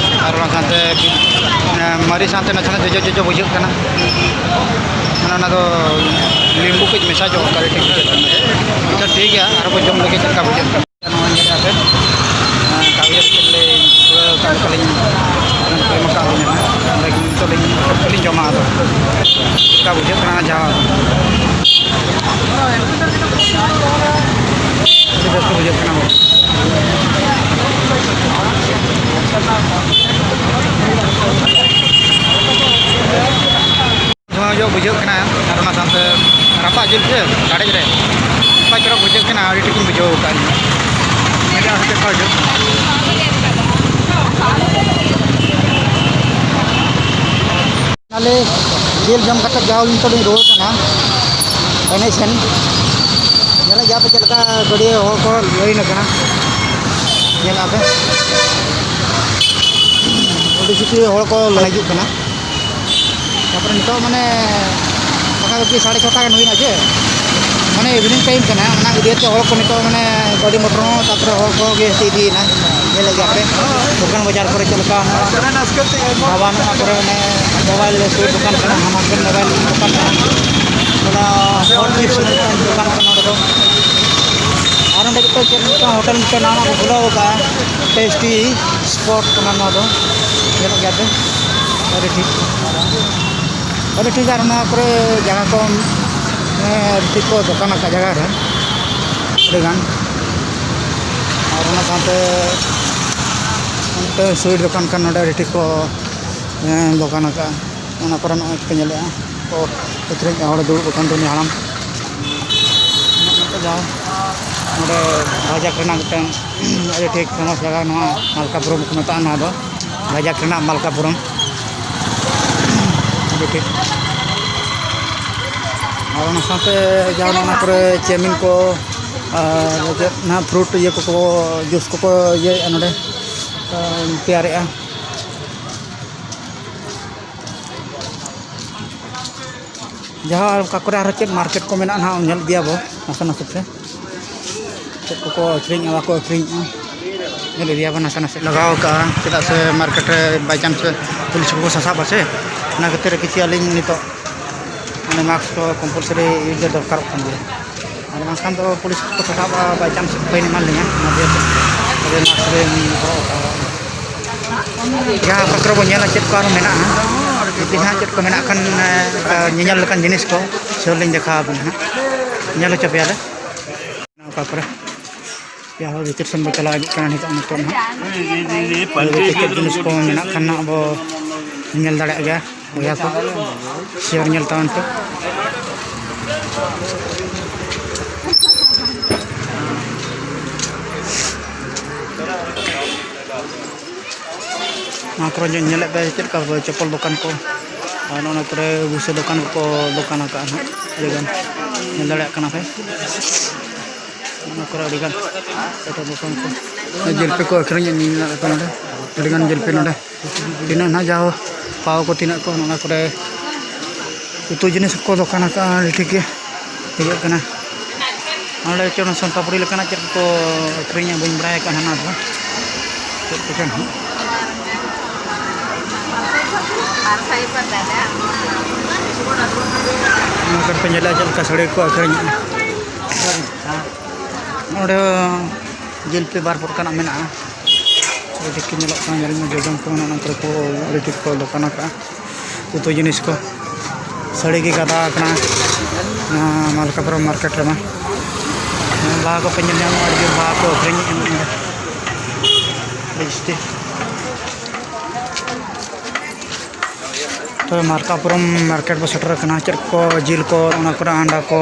ᱟᱨ ᱚᱱᱟ ᱥᱟᱶᱛᱮ, ᱮᱸ, ᱢᱟᱹᱨᱤᱪ ᱥᱟᱶᱛᱮ ᱱᱟᱥᱮᱱᱟᱜ ᱡᱚᱡᱚ ᱡᱚᱡᱚ ᱵᱩᱡᱷᱟᱹᱜ ᱠᱟᱱᱟ᱾ ᱢᱟᱱᱮ ᱚᱱᱟ ᱫᱚ ᱞᱤᱢᱵᱩ ᱠᱟᱹᱡ ᱢᱮᱥᱟ ᱧᱚᱜ ᱠᱟᱜ, ᱟᱹᱰᱤ ᱴᱷᱤᱠ ᱵᱩᱡᱷᱟᱹᱜ ᱠᱟᱱᱟ᱾ ᱟᱪᱪᱷᱟ, ᱴᱷᱤᱠ ᱜᱮᱭᱟ, ᱟᱨᱦᱚᱸ ᱵᱚ ᱡᱚᱢ ᱞᱮᱜᱮ ᱪᱮᱫ ᱞᱮᱠᱟ ᱵᱩᱡᱷᱟᱹᱜ ᱠᱟᱱᱟ᱾ ᱱᱚᱣᱟ ᱧᱮᱞᱮᱫᱼᱟ ᱯᱮ, ᱮᱸ, ᱠᱟᱹᱣᱰᱤ ᱪᱮᱫ ᱞᱮ ᱠᱩᱲᱟᱹᱣ ᱠᱟᱜ ᱞᱮᱠᱟᱞᱤᱧ ᱮᱢ ᱟᱠᱟᱫ ᱞᱤᱧᱟ ᱱᱟᱦᱟᱜ᱾ ᱚᱸᱰᱮ ᱜᱮ ᱱᱤᱛᱚᱜ ᱞᱤᱧ, ᱞᱤᱧ ᱡᱚᱢᱟ ᱟᱫᱚ᱾ ᱪᱮᱫ ᱞᱮᱠᱟ ᱵᱩᱡᱷᱟᱹᱜ ᱠᱟᱱᱟ ᱡᱟᱦᱟᱸ᱾ ᱟᱹᱰᱤ ᱵᱮᱥ ᱜᱮ ᱵᱩᱡᱷᱟᱹᱜ ᱠᱟᱱᱟ᱾ ᱫᱷᱩᱶᱟᱹ ᱧᱚᱜ ᱵᱩᱡᱷᱟᱹᱜ ᱠᱟᱱᱟ, ᱟᱨ ᱚᱱᱟ ᱥᱟᱶᱛᱮ ᱨᱟᱯᱟᱜ ᱡᱤᱞ ᱥᱮ ᱠᱟᱰᱮᱡ ᱨᱮ ᱚᱠᱟ ᱪᱚᱨᱚᱠ ᱵᱩᱡᱷᱟᱹᱜ ᱠᱟᱱᱟ, ᱟᱹᱰᱤ ᱴᱷᱤᱠ ᱤᱧ ᱵᱩᱡᱷᱟᱹᱣ ᱟᱠᱟᱫ ᱤᱧ᱾ ᱢᱮᱱᱟᱜ ᱦᱚᱛᱮᱫ ᱠᱷᱚᱱ ᱦᱤᱡᱩᱜ ᱠᱟᱱᱟ᱾ ᱟᱞᱮ ᱡᱤᱞ ᱡᱚᱢ ᱠᱟᱛᱮ ᱡᱟᱣ ᱱᱤᱛᱚᱜ ᱞᱤᱧ ᱨᱩᱣᱟᱹᱲ ᱠᱟᱱᱟ ᱮᱱᱮᱡ ᱥᱮᱱ᱾ ᱧᱮᱞᱮᱫ ᱜᱮᱭᱟ ᱯᱮ ᱪᱮᱫ ᱞᱮᱠᱟ ᱜᱟᱹᱰᱤ ᱦᱚᱲ ᱠᱚ ᱞᱟᱹᱭᱤᱱ ᱟᱠᱟᱱᱟ, ᱧᱮᱞ ᱟᱯᱮ ᱟᱹᱰᱤ ᱡᱟᱹᱥᱛᱤ ᱦᱚᱲ ᱠᱚ ᱦᱤᱡᱩᱜ ᱠᱟᱱᱟ᱾ ᱛᱟᱯᱚᱨᱮ ᱱᱤᱛᱚᱜ ᱢᱟᱱᱮ ᱯᱟᱠᱟ ᱯᱟᱠᱤ ᱥᱟᱲᱮ ᱪᱷᱚᱴᱟ ᱜᱟᱱ ᱦᱩᱭᱱᱟ ᱪᱮ, ᱢᱟᱱᱮ evening time ᱠᱟᱱᱟ, ᱚᱱᱟ ᱤᱫᱤ ᱠᱟᱛᱮ ᱦᱚᱲ ᱠᱚ ᱱᱤᱛᱚᱜ ᱢᱟᱱᱮ ᱜᱟᱹᱰᱤ ᱢᱚᱴᱚᱨ ᱦᱚᱸ, ᱛᱟᱯᱚᱨᱮ ᱦᱚᱲ ᱠᱚ ᱜᱮ ᱡᱟᱹᱥᱛᱤ ᱤᱫᱤᱭᱮᱱᱟ᱾ ᱧᱮᱞᱮᱫ ᱜᱮᱭᱟ ᱯᱮ ᱫᱚᱠᱟᱱ ᱵᱟᱡᱟᱨ ᱠᱚᱨᱮ ᱪᱮᱫ ᱞᱮᱠᱟ ᱚᱱᱟ ᱰᱷᱟᱵᱟ ᱱᱚᱣᱟ ᱠᱚᱨᱮ ᱚᱱᱮ mobile ᱥᱩᱨ ᱫᱚᱠᱟᱱ ᱠᱟᱱᱟ, ᱦᱟᱱᱟ ᱠᱚᱨᱮ mobile ᱫᱚᱠᱟᱱ ᱠᱟᱱᱟ, ᱚᱱᱟ ᱦᱚᱲ ᱪᱤᱯᱥ ᱢᱤᱫᱴᱟᱝ ᱫᱚᱠᱟᱱ ᱠᱟᱱᱟ ᱱᱚᱰᱮ ᱫᱚ᱾ ᱟᱨ ᱚᱸᱰᱮ ᱜᱮᱛᱚ ᱪᱮᱫ ᱢᱤᱫᱴᱟᱝ ᱦᱳᱴᱮᱞ ᱢᱤᱫᱴᱟᱝ ᱱᱟᱣᱟ ᱠᱚ ᱠᱷᱩᱞᱟᱹᱣ ᱟᱠᱟᱫᱼᱟ, ᱴᱮᱥᱴᱤ ᱥᱯᱚᱴ ᱠᱟᱱᱟ ᱱᱚᱣᱟ ᱫᱚ, ᱧᱮᱞᱮᱫ ᱜᱮᱭᱟ ᱯᱮ ᱟᱹᱰᱤ ᱴᱷᱤᱠ᱾ ᱟᱹᱰᱤ ᱴᱷᱤᱠ, ᱟᱨ ᱚᱱᱟ ᱠᱚᱨᱮ ᱡᱟᱦᱟᱸ ᱠᱚ, ᱮᱸ, ᱨᱤᱥᱤᱯ ᱠᱚ ᱫᱚᱠᱟᱱ ᱟᱠᱟᱫ ᱡᱟᱭᱜᱟ ᱨᱮ ᱟᱹᱰᱤᱜᱟᱱ, ᱟᱨ ᱚᱱᱟ ᱥᱟᱶᱛᱮ ᱢᱤᱫᱴᱮᱱ ᱥᱩᱭᱤᱴ ᱫᱚᱠᱟᱱ ᱠᱷᱟᱱ ᱱᱚᱰᱮ ᱟᱹᱰᱤ ᱴᱷᱤᱠ ᱠᱚ, ᱮᱸ, ᱫᱚᱠᱟᱱ ᱟᱠᱟᱫᱼᱟ᱾ ᱚᱱᱟ ᱠᱚᱨᱮ ᱱᱚᱜᱼᱚᱭ ᱯᱮ ᱧᱮᱞᱮᱫᱼᱟ ᱠᱚ ᱟᱹᱠᱷᱨᱤᱧ, ᱦᱚᱲ ᱫᱩᱲᱩᱵ ᱟᱠᱟᱱ ᱫᱚ ᱩᱱᱤ ᱦᱟᱲᱟᱢ᱾ ᱡᱟᱦᱟᱸ ᱱᱚᱰᱮ ᱵᱷᱟᱡᱟ ᱠᱚᱨᱮᱱᱟᱜ ᱢᱤᱫᱴᱟᱝ ᱟᱹᱰᱤ ᱴᱷᱤᱠ ᱯᱷᱮᱢᱟᱥ ᱡᱟᱭᱜᱟ ᱱᱚᱣᱟ ᱢᱟᱞᱠᱟᱯᱩᱨᱩᱢ ᱠᱚ ᱢᱮᱛᱟᱜᱼᱟ, ᱱᱚᱣᱟ ᱫᱚ ᱵᱷᱟᱡᱟ ᱠᱚᱨᱮᱱᱟᱜ ᱢᱟᱞᱠᱟᱯᱩᱨᱩᱢ᱾ ᱟᱹᱰᱤ ᱴᱷᱤᱠ᱾ ᱟᱨ ᱚᱱᱟ ᱥᱟᱶᱛᱮ ᱡᱟᱦᱟᱸ ᱚᱱᱟ ᱠᱚᱨᱮ ᱪᱟᱣᱢᱤᱱ ᱠᱚ ᱟᱨ ᱪᱮᱫ ᱱᱟᱦᱟᱜ ᱯᱷᱨᱩᱴ ᱤᱭᱟᱹ ᱠᱚᱠᱚ, ᱡᱩᱥ ᱠᱚᱠᱚ ᱤᱭᱟᱹᱭᱮᱫᱼᱟ ᱱᱚᱰᱮ, ᱛᱮᱭᱟᱨᱮᱫᱼᱟ᱾ ᱡᱟᱦᱟᱸ ᱚᱠᱟ ᱠᱚᱨᱮ ᱟᱨᱦᱚᱸ ᱪᱮᱫ ᱢᱟᱨᱠᱮᱴ ᱠᱚ ᱢᱮᱱᱟᱜᱼᱟ ᱱᱟᱦᱟᱜ, ᱧᱮᱞ ᱤᱫᱤᱭᱟᱵᱚ᱾ ᱱᱟᱥᱮ ᱱᱟᱥᱮ ᱛᱮ ᱪᱮᱫ ᱠᱚᱠᱚ ᱟᱹᱠᱷᱨᱤᱧᱮᱜᱼᱟ, ᱵᱟᱠᱚ ᱟᱹᱠᱷᱨᱤᱧᱮᱜᱼᱟ, ᱧᱮᱞ ᱤᱫᱤᱭᱟᱵᱚᱱ ᱱᱟᱥᱮ ᱱᱟᱥᱮ᱾ ᱞᱟᱜᱟᱣ ᱠᱟᱜᱼᱟ, ᱪᱮᱫᱟᱜ ᱥᱮ ᱢᱟᱨᱠᱮᱴ ᱨᱮ ᱵᱟᱭᱪᱟᱱᱥ ᱯᱩᱞᱤᱥ ᱠᱚᱠᱚ ᱥᱟᱥᱟᱵᱟ ᱥᱮ, ᱚᱱᱟ ᱠᱷᱟᱹᱛᱤᱨ ᱠᱤᱪᱷᱩ ᱟᱹᱞᱤᱧ ᱱᱤᱛᱚᱜ ᱢᱟᱱᱮ ᱢᱟᱥᱠ ᱫᱚ ᱠᱚᱢᱯᱟᱞᱥᱟᱨᱤ ᱤᱭᱩᱡᱽ ᱫᱚ ᱫᱚᱨᱠᱟᱨᱚᱜ ᱠᱟᱱ ᱜᱮᱭᱟ᱾ ᱟᱨ ᱵᱟᱝᱠᱷᱟᱱ ᱫᱚ ᱯᱩᱞᱤᱥ ᱠᱚᱠᱚ ᱥᱟᱥᱟᱵᱟ, ᱵᱟᱭᱪᱟᱱᱥ ᱯᱷᱟᱭᱤᱱ ᱮᱢᱟᱱ ᱞᱤᱧᱟ, ᱚᱱᱟ ᱤᱭᱟᱹᱛᱮ ᱛᱚᱵᱮ ᱢᱟᱥᱠ ᱞᱤᱧ ᱦᱚᱨᱚᱜ ᱟᱠᱟᱫᱼᱟ᱾ ᱡᱟᱦᱟᱸ ᱯᱟᱛᱨᱚ ᱵᱚᱱ ᱧᱮᱞᱟ ᱪᱮᱫ ᱠᱚ ᱟᱨᱦᱚᱸ ᱢᱮᱱᱟᱜᱼᱟ, ᱡᱩᱫᱤ ᱦᱟᱸᱜ ᱪᱮᱫ ᱠᱚ ᱢᱮᱱᱟᱜ ᱠᱷᱟᱱ, ᱮ, ᱧᱮᱧᱮᱞ ᱞᱮᱠᱟᱱ ᱡᱤᱱᱤᱥ ᱠᱚ ᱥᱩᱨ ᱞᱤᱧ ᱫᱮᱠᱷᱟᱣ ᱟᱵᱤᱱᱟ ᱦᱟᱸᱜ, ᱧᱮᱞ ᱦᱚᱪᱚ ᱯᱮᱭᱟᱞᱮ᱾ ᱚᱠᱟ ᱠᱚᱨᱮ ᱡᱟᱦᱟᱸ ᱵᱷᱤᱛᱤᱨ ᱥᱮᱱ ᱵᱚ ᱪᱟᱞᱟᱣ ᱦᱤᱡᱩᱜ ᱠᱟᱱᱟ ᱱᱤᱛᱚᱜ, ᱱᱤᱛᱚᱜ ᱱᱟᱦᱟᱜ᱾ ᱪᱮᱫ ᱡᱤᱱᱤᱥ ᱠᱚ ᱢᱮᱱᱟᱜ ᱠᱷᱟᱱ ᱱᱟᱦᱟᱜ ᱵᱚ ᱧᱮᱞ ᱫᱟᱲᱮᱭᱟᱜ ᱜᱮᱭᱟ ᱵᱚᱭᱦᱟ ᱠᱚ, ᱥᱤᱭᱳᱨ ᱧᱮᱞ ᱛᱟᱵᱚᱱ ᱯᱮ᱾ ᱱᱚᱣᱟ ᱠᱚᱨᱮ ᱧᱮᱞ, ᱧᱮᱞᱮᱫ ᱯᱮ ᱪᱮᱫ ᱞᱮᱠᱟ ᱪᱚᱯᱯᱚᱞ ᱫᱚᱠᱟᱱ ᱠᱚ, ᱟᱨ ᱱᱚᱜᱼᱚ ᱱᱚᱣᱟ ᱠᱚᱨᱮ ᱵᱩᱥᱟᱹ ᱫᱚᱠᱟᱱ ᱠᱚᱠᱚ ᱫᱚᱠᱟᱱ ᱟᱠᱟᱫᱼᱟ ᱱᱟᱦᱟᱜ ᱟᱹᱰᱤᱜᱟᱱ, ᱧᱮᱞ ᱫᱟᱲᱮᱭᱟᱜ ᱠᱟᱱᱟ ᱯᱮ᱾ ᱚᱱᱟ ᱠᱚᱨᱮ ᱟᱹᱰᱤᱜᱟᱱ ᱮᱴᱟᱜ ᱫᱚᱠᱟᱱ ᱠᱚ, ᱡᱤᱞᱯᱤ ᱠᱚ ᱟᱹᱠᱷᱨᱤᱧᱮᱫ ᱢᱮᱱᱟᱜ ᱠᱚᱣᱟ ᱱᱚᱰᱮ, ᱟᱹᱰᱤᱜᱟᱱ ᱡᱤᱞᱯᱤ ᱱᱚᱰᱮ᱾ ᱛᱤᱱᱟᱹᱜ ᱱᱟᱦᱟᱜ ᱡᱟᱦᱳ ᱯᱟᱣ ᱠᱚ ᱛᱤᱱᱟᱹᱜ ᱠᱚ ᱚᱱᱟ ᱠᱚᱨᱮ ᱩᱛᱩ ᱡᱤᱱᱤᱥ ᱠᱚ ᱫᱚᱠᱟᱱ ᱟᱠᱟᱫᱼᱟ, ᱟᱹᱰᱤ ᱴᱷᱤᱠ ᱜᱮ ᱴᱷᱤᱠᱟᱹᱜ ᱠᱟᱱᱟ᱾ ᱱᱚᱰᱮ ᱪᱚ ᱚᱱᱟ ᱥᱚᱱ ᱯᱟᱯᱲᱤ ᱞᱮᱠᱟᱱᱟᱜ ᱪᱮᱫ ᱠᱚ ᱟᱹᱠᱷᱨᱤᱧᱟ ᱵᱟᱹᱧ ᱵᱟᱲᱟᱭ ᱟᱠᱟᱫᱼᱟ ᱦᱟᱱᱟ ᱫᱚ᱾ ᱪᱮᱫ ᱠᱚᱪᱚᱝ ᱦᱟᱸᱜ᱾ ᱚᱱᱟ ᱠᱚᱨᱮ ᱯᱮ ᱧᱮᱞᱟ ᱪᱮᱫ ᱞᱮᱠᱟ ᱥᱟᱹᱲᱤ ᱠᱚ ᱟᱹᱠᱷᱨᱤᱧᱮᱫᱼᱟ᱾ ᱱᱚᱰᱮ ᱦᱚᱸ ᱡᱤᱞᱯᱤ ᱵᱟᱨ ᱯᱨᱚᱠᱟᱨᱟᱜ ᱢᱮᱱᱟᱜᱼᱟ᱾ ᱟᱹᱰᱤ ᱴᱷᱤᱠ ᱧᱮᱞᱚᱜ ᱠᱟᱱᱟ, ᱧᱮᱞ ᱢᱮ ᱡᱚᱡᱚᱢ ᱠᱚ ᱢᱮᱱᱟᱜᱼᱟ, ᱚᱱᱟ ᱠᱚᱨᱮ ᱠᱚ ᱟᱹᱰᱤ ᱴᱷᱤᱠ ᱠᱚ ᱫᱚᱠᱟᱱ ᱟᱠᱟᱫᱼᱟ ᱩᱛᱩ ᱡᱤᱱᱤᱥ ᱠᱚ᱾ ᱥᱟᱹᱲᱤ ᱜᱮ ᱜᱟᱫᱟ ᱟᱠᱟᱱᱟ ᱱᱚᱣᱟ ᱢᱟᱞᱠᱟᱯᱩᱨ ᱢᱟᱨᱠᱮᱴ ᱨᱮᱢᱟ᱾ ᱵᱟᱦᱟ ᱠᱚᱯᱮ ᱧᱮᱞ ᱧᱟᱢᱟ, ᱟᱹᱰᱤ ᱡᱳᱨ ᱵᱟᱦᱟ ᱠᱚ ᱟᱹᱠᱷᱨᱤᱧᱮᱫᱼᱟ ᱱᱚᱰᱮ᱾ ᱟᱹᱰᱤ ᱡᱟᱹᱥᱛᱤ᱾ ᱛᱚᱵᱮ ᱢᱟᱨᱠᱟᱯᱩᱨᱚᱢ ᱢᱟᱨᱠᱮᱴ ᱵᱚ ᱥᱮᱴᱮᱨ ᱟᱠᱟᱱᱟ᱾ ᱪᱮᱫ ᱠᱚ ᱡᱤᱞ ᱠᱚ, ᱚᱱᱟ ᱠᱚᱨᱮ ᱟᱱᱰᱟ ᱠᱚ,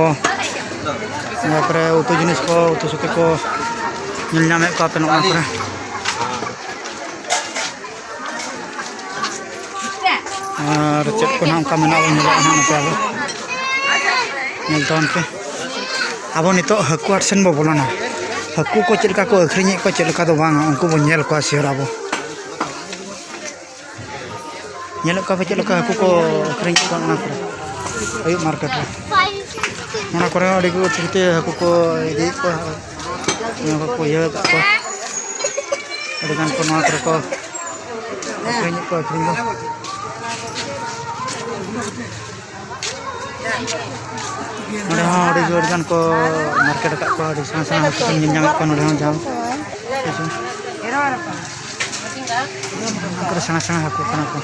ᱚᱱᱟ ᱠᱚᱨᱮ ᱩᱛᱩ ᱡᱤᱱᱤᱥ ᱠᱚ, ᱩᱛᱩ ᱥᱩᱛᱩ ᱠᱚ ᱧᱮᱞ ᱧᱟᱢᱮᱫ ᱠᱚᱣᱟ ᱯᱮ ᱱᱚᱜᱼᱚ ᱱᱚᱣᱟ ᱠᱚᱨᱮ᱾ ᱟᱨ ᱪᱮᱫ ᱠᱚ ᱱᱟᱦᱟᱜ ᱚᱱᱠᱟ ᱢᱮᱱᱟᱜᱼᱟ ᱵᱚᱱ ᱧᱮᱞᱮᱫᱼᱟ ᱱᱟᱦᱟᱜ ᱱᱚᱛᱮ ᱟᱵᱚ᱾ ᱧᱮᱞ ᱛᱟᱵᱚᱱ ᱯᱮ᱾ ᱟᱵᱚ ᱱᱤᱛᱚᱜ ᱦᱟᱹᱠᱩ ᱦᱟᱴ ᱥᱮᱱ ᱵᱚ ᱵᱚᱞᱚᱱᱟ᱾ ᱦᱟᱹᱠᱩ ᱠᱚ ᱪᱮᱫ ᱞᱮᱠᱟ ᱠᱚ ᱟᱹᱠᱷᱨᱤᱧᱮᱫ ᱠᱚᱣᱟ, ᱪᱮᱫ ᱞᱮᱠᱟ ᱫᱚ ᱵᱟᱝᱟ, ᱩᱱᱠᱩ ᱵᱚᱱ ᱧᱮᱞ ᱠᱚᱣᱟ ᱥᱤᱭᱳᱨ ᱟᱵᱚ᱾ ᱧᱮᱞᱮᱫ ᱠᱚᱣᱟ ᱯᱮ ᱪᱮᱫ ᱞᱮᱠᱟ ᱦᱟᱹᱠᱩ ᱠᱚ ᱟᱹᱠᱷᱨᱤᱧᱮᱫ ᱠᱚᱣᱟ ᱚᱱᱟ ᱠᱚᱨᱮ, ᱟᱹᱭᱩᱵ ᱢᱟᱨᱠᱮᱴ ᱨᱮ᱾ ᱚᱱᱟ ᱠᱚᱨᱮ ᱦᱚᱸ ᱟᱹᱰᱤ ᱠᱚ ᱪᱤᱱᱛᱟᱹ ᱦᱟᱹᱠᱩ ᱠᱚ ᱤᱫᱤᱭᱮᱫ ᱠᱚᱣᱟ, ᱱᱚᱣᱟ ᱠᱚᱠᱚ ᱤᱭᱟᱹ ᱟᱠᱟᱫ ᱠᱚᱣᱟ᱾ ᱟᱹᱰᱤ ᱜᱟᱱ ᱠᱚ ᱱᱚᱣᱟ ᱠᱚᱨᱮ ᱠᱚ ᱟᱹᱠᱷᱨᱤᱧᱮᱫ ᱠᱚᱣᱟ, ᱟᱹᱠᱷᱨᱤᱧ ᱫᱚ᱾ ᱱᱚᱰᱮ ᱦᱚᱸ ᱟᱹᱰᱤ ᱡᱳᱨ ᱜᱟᱱ ᱠᱚ ᱢᱟᱨᱠᱮᱴ ᱟᱠᱟᱫ ᱠᱚᱣᱟ, ᱟᱹᱰᱤ ᱥᱮᱬᱟ ᱥᱮᱬᱟ ᱦᱟᱹᱠᱩ ᱠᱚ ᱧᱮᱞ ᱧᱟᱢᱮᱫ ᱠᱚᱣᱟ ᱱᱚᱰᱮ ᱦᱚᱸ ᱡᱟᱦᱟᱸ ᱠᱚᱨᱮ ᱥᱮᱬᱟ ᱥᱮᱬᱟ ᱦᱟᱹᱠᱩ ᱠᱟᱱᱟ ᱠᱚ᱾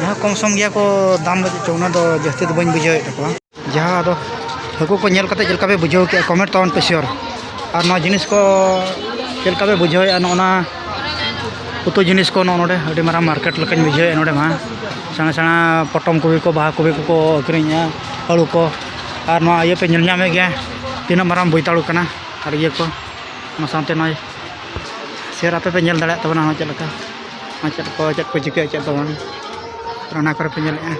ᱡᱟᱦᱟᱸ ᱠᱚᱢ ᱥᱚᱢ ᱜᱮᱭᱟ ᱠᱚ ᱫᱟᱢ ᱫᱚ, ᱪᱮᱫ ᱪᱚ ᱚᱱᱟ ᱫᱚ ᱡᱟᱹᱥᱛᱤ ᱫᱚ ᱵᱟᱹᱧ ᱵᱩᱡᱷᱟᱹᱣᱮᱫ ᱛᱟᱠᱚᱣᱟ᱾ ᱡᱟᱦᱟᱸ ᱟᱫᱚ ᱦᱟᱹᱠᱩ ᱠᱚ ᱧᱮᱞ ᱠᱟᱛᱮ ᱪᱮᱫ ᱞᱮᱠᱟ ᱯᱮ ᱵᱩᱡᱷᱟᱹᱣ ᱠᱮᱜᱼᱟ, ᱠᱚᱢᱮᱱᱴ ᱛᱟᱵᱚᱱ ᱯᱮ ᱥᱤᱭᱳᱨ᱾ ᱟᱨ ᱱᱚᱣᱟ ᱡᱤᱱᱤᱥ ᱠᱚ ᱪᱮᱫ ᱞᱮᱠᱟ ᱯᱮ ᱵᱩᱡᱷᱟᱹᱣᱮᱫᱼᱟ, ᱱᱚᱜᱼᱚ ᱱᱟ ᱩᱛᱩ ᱡᱤᱱᱤᱥ ᱠᱚ ᱱᱚᱜᱼᱚ ᱱᱚᱰᱮ ᱟᱹᱰᱤ ᱢᱟᱨᱟᱝ ᱢᱟᱨᱠᱮᱴ ᱞᱮᱠᱟᱧ ᱵᱩᱡᱷᱟᱹᱣᱮᱫᱼᱟ ᱱᱚᱰᱮ ᱢᱟ᱾ ᱥᱮᱬᱟ ᱥᱮᱬᱟ ᱯᱚᱴᱚᱢ ᱠᱚᱯᱤ ᱠᱚ, ᱵᱟᱦᱟ ᱠᱚᱯᱤ ᱠᱚᱠᱚ ᱟᱹᱠᱷᱨᱤᱧᱮᱜᱼᱟ, ᱟᱹᱞᱩ ᱠᱚ᱾ ᱟᱨ ᱱᱚᱣᱟ ᱤᱭᱟᱹ ᱯᱮ ᱧᱮᱞ ᱧᱟᱢᱮᱫ ᱜᱮᱭᱟ ᱛᱤᱱᱟᱹᱜ ᱢᱟᱨᱟᱝ ᱵᱳᱭᱛᱟᱲᱩ ᱠᱟᱱᱟ, ᱟᱨ ᱤᱭᱟᱹ ᱠᱚ, ᱚᱱᱟ ᱥᱟᱶᱛᱮ ᱱᱚᱜᱼᱚᱭ ᱥᱮᱨ ᱟᱯᱮ ᱯᱮ ᱧᱮᱞ ᱫᱟᱲᱮᱭᱟᱜ ᱛᱟᱵᱚᱱᱟ ᱦᱚᱸ ᱪᱮᱫ ᱞᱮᱠᱟ, ᱟᱨ ᱪᱮᱫ ᱠᱚ, ᱪᱮᱫ ᱠᱚ ᱪᱤᱠᱟᱹᱭᱟ ᱪᱮᱫ ᱫᱚ ᱵᱟᱝ, ᱟᱨ ᱚᱱᱟ ᱠᱚᱨᱮ ᱯᱮ ᱧᱮᱞᱮᱫᱼᱟ᱾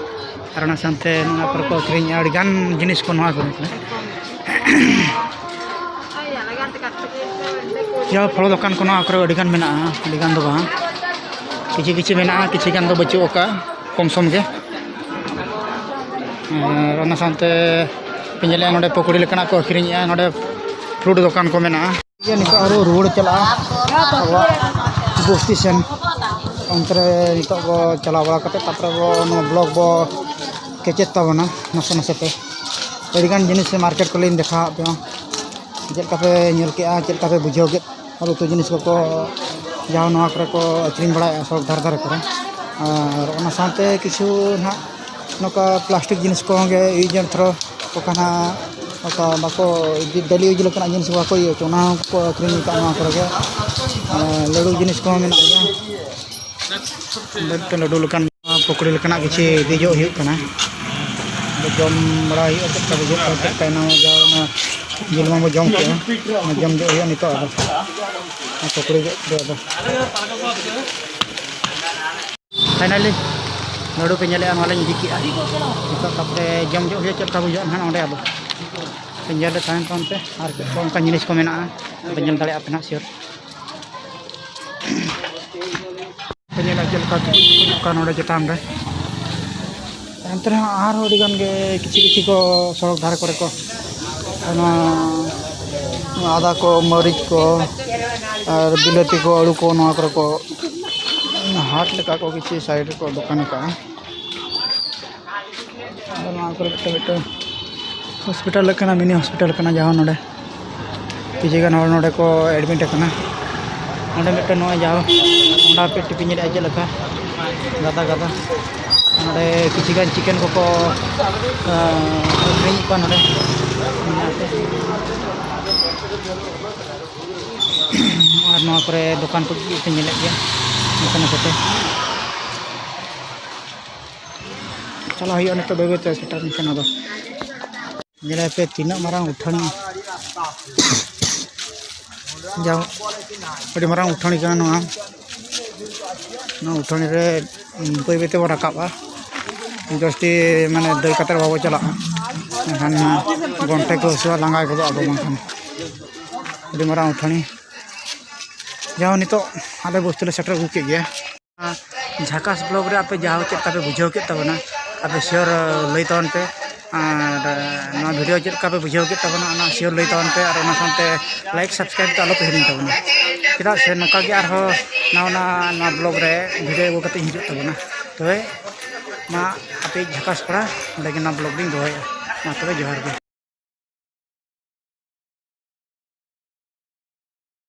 ᱟᱨ ᱚᱱᱟ ᱥᱟᱶᱛᱮ ᱱᱚᱣᱟ ᱠᱚᱨᱮ ᱠᱚ ᱟᱹᱠᱷᱨᱤᱧᱮᱜᱼᱟ ᱟᱹᱰᱤᱜᱟᱱ ᱡᱤᱱᱤᱥ ᱠᱚ ᱱᱚᱣᱟ ᱠᱚᱨᱮ᱾ ᱡᱟᱦᱟᱸ ᱯᱷᱚᱞ ᱫᱚᱠᱟᱱ ᱠᱚ ᱱᱚᱣᱟ ᱠᱚᱨᱮ ᱟᱹᱰᱤᱜᱟᱱ ᱢᱮᱱᱟᱜᱼᱟ, ᱟᱹᱰᱤᱜᱟᱱ ᱫᱚ ᱵᱟᱝ, ᱠᱤᱪᱷᱩ ᱠᱤᱪᱷᱩ ᱢᱮᱱᱟᱜᱼᱟ, ᱠᱤᱪᱷᱩ ᱜᱟᱱ ᱫᱚ ᱵᱟᱹᱪᱩᱜ ᱟᱠᱟᱫᱼᱟ, ᱠᱚᱢ ᱥᱚᱢ ᱜᱮ᱾ ᱟᱨ ᱚᱱᱟ ᱥᱟᱶᱛᱮ ᱯᱮ ᱧᱮᱞᱮᱜᱼᱟ ᱱᱚᱰᱮ ᱯᱚᱠᱳᱲᱤ ᱞᱮᱠᱟᱱᱟᱜ ᱠᱚ ᱟᱹᱠᱷᱨᱤᱧᱮᱜᱼᱟ, ᱱᱚᱰᱮ ᱯᱷᱨᱩᱴ ᱫᱚᱠᱟᱱ ᱠᱚ ᱢᱮᱱᱟᱜᱼᱟ᱾ ᱱᱤᱛᱚᱜ ᱟᱨᱚ ᱨᱩᱣᱟᱹᱲ ᱪᱟᱞᱟᱜᱼᱟ ᱟᱵᱚᱣᱟᱜ ᱵᱚᱥᱛᱤ ᱥᱮᱱ᱾ ᱚᱱᱛᱮ ᱨᱮ ᱱᱤᱛᱚᱜ ᱵᱚ ᱪᱟᱞᱟᱣ ᱵᱟᱲᱟ ᱠᱟᱛᱮ ᱛᱟᱨᱯᱚᱨᱮ ᱵᱚ ᱱᱚᱣᱟ ᱵᱞᱚᱜ ᱵᱚ ᱠᱮᱪᱮᱫ ᱛᱟᱵᱚᱱᱟ ᱱᱟᱥᱮ ᱱᱟᱥᱮ ᱛᱮ᱾ ᱟᱹᱰᱤᱜᱟᱱ ᱡᱤᱱᱤᱥ ᱥᱮ ᱢᱟᱨᱠᱮᱴ ᱠᱚᱞᱤᱧ ᱫᱮᱠᱷᱟᱣᱟᱫ ᱯᱮᱭᱟ, ᱪᱮᱫ ᱞᱮᱠᱟ ᱯᱮ ᱧᱮᱞ ᱠᱮᱜᱼᱟ, ᱪᱮᱫ ᱞᱮᱠᱟ ᱯᱮ ᱵᱩᱡᱷᱟᱹᱣ ᱠᱮᱫ, ᱟᱨ ᱩᱛᱩ ᱡᱤᱱᱤᱥ ᱠᱚᱠᱚ ᱡᱟᱦᱟᱸ ᱱᱚᱣᱟ ᱠᱚᱨᱮ ᱠᱚ ᱟᱹᱠᱷᱨᱤᱧ ᱵᱟᱲᱟᱭᱮᱫᱼᱟ ᱥᱚᱲᱚᱠ ᱫᱷᱟᱨᱮ ᱫᱷᱟᱨᱮ ᱠᱚᱨᱮ᱾ ᱟᱨ ᱚᱱᱟ ᱥᱟᱶᱛᱮ ᱠᱤᱪᱷᱩ ᱱᱟᱦᱟᱜ ᱱᱚᱝᱠᱟ ᱯᱞᱟᱥᱴᱤᱠ ᱡᱤᱱᱤᱥ ᱠᱚᱦᱚᱸ ᱜᱮ ᱤᱭᱩᱡᱽ ᱮᱱ ᱛᱷᱨᱳ ᱚᱠᱟ ᱱᱟᱦᱟᱜ ᱚᱠᱟ ᱵᱟᱠᱚ ᱰᱮᱞᱤ ᱤᱭᱩᱡᱽ ᱞᱮᱠᱟᱱᱟᱜ ᱡᱤᱱᱤᱥ ᱵᱟᱠᱚ ᱤᱭᱟᱹ ᱦᱚᱪᱚ, ᱚᱱᱟ ᱦᱚᱸᱠᱚ ᱟᱹᱠᱷᱨᱤᱧ ᱟᱠᱟᱫ ᱱᱚᱣᱟ ᱠᱚᱨᱮ ᱜᱮ᱾ ᱟᱨ ᱞᱟᱹᱰᱩ ᱡᱤᱱᱤᱥ ᱠᱚᱦᱚᱸ ᱢᱮᱱᱟᱜ ᱜᱮᱭᱟ᱾ ᱚᱸᱰᱮ ᱢᱤᱫᱴᱮᱱ ᱞᱟᱹᱰᱩ ᱞᱮᱠᱟᱱ ᱯᱚᱠᱳᱲᱤ ᱞᱮᱠᱟᱱᱟᱜ ᱠᱤᱪᱷᱩ ᱤᱫᱤ ᱡᱚᱜ ᱦᱩᱭᱩᱜ ᱠᱟᱱᱟ᱾ ᱟᱫᱚ ᱡᱚᱢ ᱵᱟᱲᱟ ᱦᱩᱭᱩᱜᱼᱟ, ᱪᱮᱫ ᱞᱮᱠᱟ ᱵᱩᱡᱷᱟᱹᱜ ᱠᱟᱱᱟ, ᱪᱮᱫ ᱞᱮᱠᱟ ᱮᱱᱟᱝ ᱡᱟ ᱚᱱᱟ ᱡᱤᱞ ᱢᱟᱵᱚ ᱡᱚᱢ ᱠᱮᱜᱼᱟ, ᱚᱱᱟ ᱡᱚᱢ ᱡᱚᱜ ᱦᱩᱭᱩᱜᱼᱟ ᱱᱤᱛᱚᱜ᱾ ᱟᱫᱚ ᱚᱱᱟ ᱯᱚᱠᱳᱲᱤ ᱡᱚᱜ ᱫᱚ ᱟᱫᱚ ᱯᱷᱟᱭᱱᱟᱞᱤ ᱞᱟᱹᱰᱩ ᱯᱮ ᱧᱮᱞᱮᱜᱼᱟ, ᱱᱚᱣᱟ ᱞᱤᱧ ᱤᱫᱤ ᱠᱮᱜᱼᱟ᱾ ᱱᱤᱛᱚᱜ ᱛᱟᱨᱯᱚᱨᱮ ᱡᱚᱢ ᱡᱚᱜ ᱦᱩᱭᱩᱜᱼᱟ, ᱪᱮᱫ ᱞᱮᱠᱟ ᱵᱩᱡᱷᱟᱹᱜᱼᱟ ᱱᱟᱦᱟᱜ ᱚᱸᱰᱮ᱾ ᱟᱫᱚ ᱯᱮ ᱧᱮᱞ ᱨᱮ ᱛᱟᱦᱮᱱ ᱛᱟᱵᱚᱱ ᱯᱮ, ᱟᱨ ᱪᱮᱫ ᱠᱚ ᱚᱱᱠᱟ ᱡᱤᱱᱤᱥ ᱠᱚ ᱢᱮᱱᱟᱜᱼᱟ, ᱟᱯᱮ ᱧᱮᱞ ᱫᱟᱲᱮᱭᱟᱜᱼᱟ ᱯᱮ ᱱᱟᱦᱟᱜ ᱥᱤᱭᱳᱨ᱾ ᱯᱮ ᱧᱮᱞᱟ ᱪᱮᱫ ᱞᱮᱠᱟ ᱴᱩᱠᱩᱡ ᱴᱩᱠᱩᱡᱚᱜ ᱠᱟᱱᱟ ᱱᱚᱰᱮ ᱪᱮᱛᱟᱱ ᱨᱮ᱾ ᱮᱱᱛᱮ ᱨᱮᱦᱚᱸ ᱟᱨᱦᱚᱸ ᱟᱹᱰᱤ ᱜᱟᱱ ᱜᱮ ᱠᱤᱪᱷᱩ ᱠᱤᱪᱷᱩ ᱠᱚ ᱥᱚᱲᱚᱠ ᱫᱷᱟᱨᱮ ᱠᱚᱨᱮ ᱠᱚ, ᱚᱱᱟ ᱟᱫᱟ ᱠᱚ, ᱢᱟᱹᱨᱤᱪ ᱠᱚ, ᱟᱨ ᱵᱤᱞᱟᱹᱛᱤ ᱠᱚ, ᱟᱹᱞᱩ ᱠᱚ, ᱱᱚᱣᱟ ᱠᱚᱨᱮ ᱠᱚ ᱦᱟᱴ ᱞᱮᱠᱟ ᱠᱚ ᱠᱤᱪᱷᱩ ᱥᱟᱭᱤᱰ ᱨᱮᱠᱚ ᱫᱚᱠᱟᱱ ᱟᱠᱟᱫᱼᱟ᱾ ᱟᱫᱚ ᱱᱚᱣᱟ ᱠᱚᱨᱮ ᱢᱤᱫᱴᱟᱝ, ᱢᱤᱫᱴᱟᱝ ᱦᱚᱥᱯᱤᱴᱟᱞ ᱠᱟᱱᱟ, ᱢᱤᱱᱤ ᱦᱚᱥᱯᱤᱴᱟᱞ ᱠᱟᱱᱟ, ᱡᱟᱦᱟᱸ ᱱᱚᱰᱮ ᱠᱤᱪᱷᱩ ᱜᱟᱱ ᱦᱚᱲ ᱱᱚᱰᱮ ᱠᱚ ᱮᱰᱢᱤᱴ ᱟᱠᱟᱱᱟ᱾ ᱱᱚᱰᱮ ᱢᱤᱫᱴᱟᱝ ᱱᱚᱜᱼᱚᱭ ᱡᱟᱦᱟᱸ ᱚᱱᱟ ᱯᱮ ᱴᱤᱯᱤ ᱧᱮᱞᱮᱫᱼᱟ ᱪᱮᱫ ᱞᱮᱠᱟ ᱜᱟᱫᱟ ᱜᱟᱫᱟ, ᱱᱚᱰᱮ ᱠᱤᱪᱷᱩ ᱜᱟᱱ ᱪᱤᱠᱮᱱ ᱠᱚᱠᱚ, ᱟᱸ, ᱟᱹᱠᱷᱨᱤᱧᱮᱫ ᱠᱚᱣᱟ ᱱᱚᱰᱮ ᱢᱮᱱᱟᱜ ᱛᱮ᱾ ᱟᱨ ᱱᱚᱣᱟ ᱠᱚᱨᱮ ᱫᱚᱠᱟᱱ ᱠᱚ ᱯᱮ ᱧᱮᱞᱮᱫ ᱜᱮᱭᱟ ᱱᱟᱥᱮ ᱱᱟᱥᱮ ᱛᱮ᱾ ᱪᱟᱞᱟᱜ ᱦᱩᱭᱩᱜᱼᱟ ᱱᱤᱛᱚᱜ ᱵᱟᱹᱭ ᱵᱟᱹᱭ ᱛᱮ ᱥᱮᱴᱮᱨ ᱞᱮᱱᱠᱷᱟᱱ ᱟᱫᱚ᱾ ᱧᱮᱞᱟᱭ ᱯᱮ ᱛᱤᱱᱟᱹᱜ ᱢᱟᱨᱟᱝ ᱩᱴᱷᱟᱹᱱᱤ, ᱡᱟᱦᱟᱸ ᱟᱹᱰᱤ ᱢᱟᱨᱟᱝ ᱩᱴᱷᱟᱹᱱᱤ ᱠᱟᱱᱟ ᱱᱚᱣᱟ᱾ ᱱᱚᱣᱟ ᱩᱴᱷᱟᱹᱱᱤ ᱨᱮ ᱵᱟᱹᱭ ᱵᱟᱹᱭ ᱛᱮᱵᱚᱱ ᱨᱟᱠᱟᱵᱼᱟ᱾ ᱡᱟᱹᱥᱛᱤ ᱢᱟᱱᱮ ᱫᱟᱹᱲ ᱠᱟᱛᱮ ᱵᱟᱵᱚ ᱪᱟᱞᱟᱜᱼᱟ, ᱮᱱᱠᱷᱟᱱ ᱜᱚᱱᱴᱷᱮ ᱠᱚ ᱦᱟᱹᱥᱩᱣᱟ, ᱞᱟᱸᱜᱟ ᱜᱚᱫᱚᱜ ᱟᱵᱚ ᱵᱟᱝᱠᱷᱟᱱ᱾ ᱟᱹᱰᱤ ᱢᱟᱨᱟᱝ ᱩᱴᱷᱟᱹᱱᱤ᱾ ᱡᱟᱦᱟᱸ ᱱᱤᱛᱚᱜ ᱟᱞᱮ ᱵᱚᱥᱛᱤ ᱞᱮ ᱥᱮᱴᱮᱨ ᱟᱹᱜᱩ ᱠᱮᱫ ᱜᱮᱭᱟ᱾ ᱡᱷᱟᱠᱟᱥ ᱵᱞᱚᱜ ᱨᱮ ᱟᱯᱮ ᱡᱟᱦᱟᱸ ᱪᱮᱫ ᱞᱮᱠᱟ ᱯᱮ ᱵᱩᱡᱷᱟᱹᱣ ᱠᱮᱫ ᱛᱟᱵᱚᱱᱟ, ᱟᱯᱮ ᱥᱤᱭᱳᱨ ᱞᱟᱹᱭ ᱛᱟᱵᱚᱱ ᱯᱮ᱾ ᱟᱨ ᱱᱚᱣᱟ ᱵᱷᱤᱰᱤᱭᱳ ᱪᱮᱫ ᱞᱮᱠᱟ ᱯᱮ ᱵᱩᱡᱷᱟᱹᱣ ᱠᱮᱫ ᱛᱟᱵᱚᱱᱟ, ᱚᱱᱟ ᱥᱤᱭᱳᱨ ᱞᱟᱹᱭ ᱛᱟᱵᱚᱱ ᱯᱮ᱾ ᱟᱨ ᱚᱱᱟ ᱥᱟᱶᱛᱮ ᱞᱟᱭᱤᱠ, ᱥᱟᱵᱥᱠᱨᱟᱭᱤᱵ ᱫᱚ ᱟᱞᱚ ᱯᱮ ᱦᱤᱲᱤᱧ ᱛᱟᱵᱚᱱᱟ, ᱪᱮᱫᱟᱜ ᱥᱮ ᱱᱚᱝᱠᱟ ᱜᱮ ᱟᱨᱦᱚᱸ ᱱᱟᱣᱟ ᱱᱟᱣᱟ ᱱᱚᱣᱟ ᱵᱞᱚᱜ ᱨᱮ ᱵᱷᱤᱰᱤᱭᱳ ᱟᱹᱜᱩ ᱠᱟᱛᱮ ᱤᱧ ᱦᱤᱡᱩᱜ ᱛᱟᱵᱚᱱᱟ᱾ ᱛᱚᱵᱮ ᱢᱟ ᱟᱯᱮ ᱡᱷᱟᱠᱟᱥ ᱠᱚᱲᱟ ᱚᱸᱰᱮ ᱜᱮ ᱱᱚᱣᱟ ᱵᱞᱚᱜ ᱫᱚᱧ ᱫᱚᱦᱚᱭᱮᱫᱼᱟ᱾ ᱢᱟ ᱛᱚᱵᱮ ᱡᱚᱦᱟᱨ ᱜᱮ᱾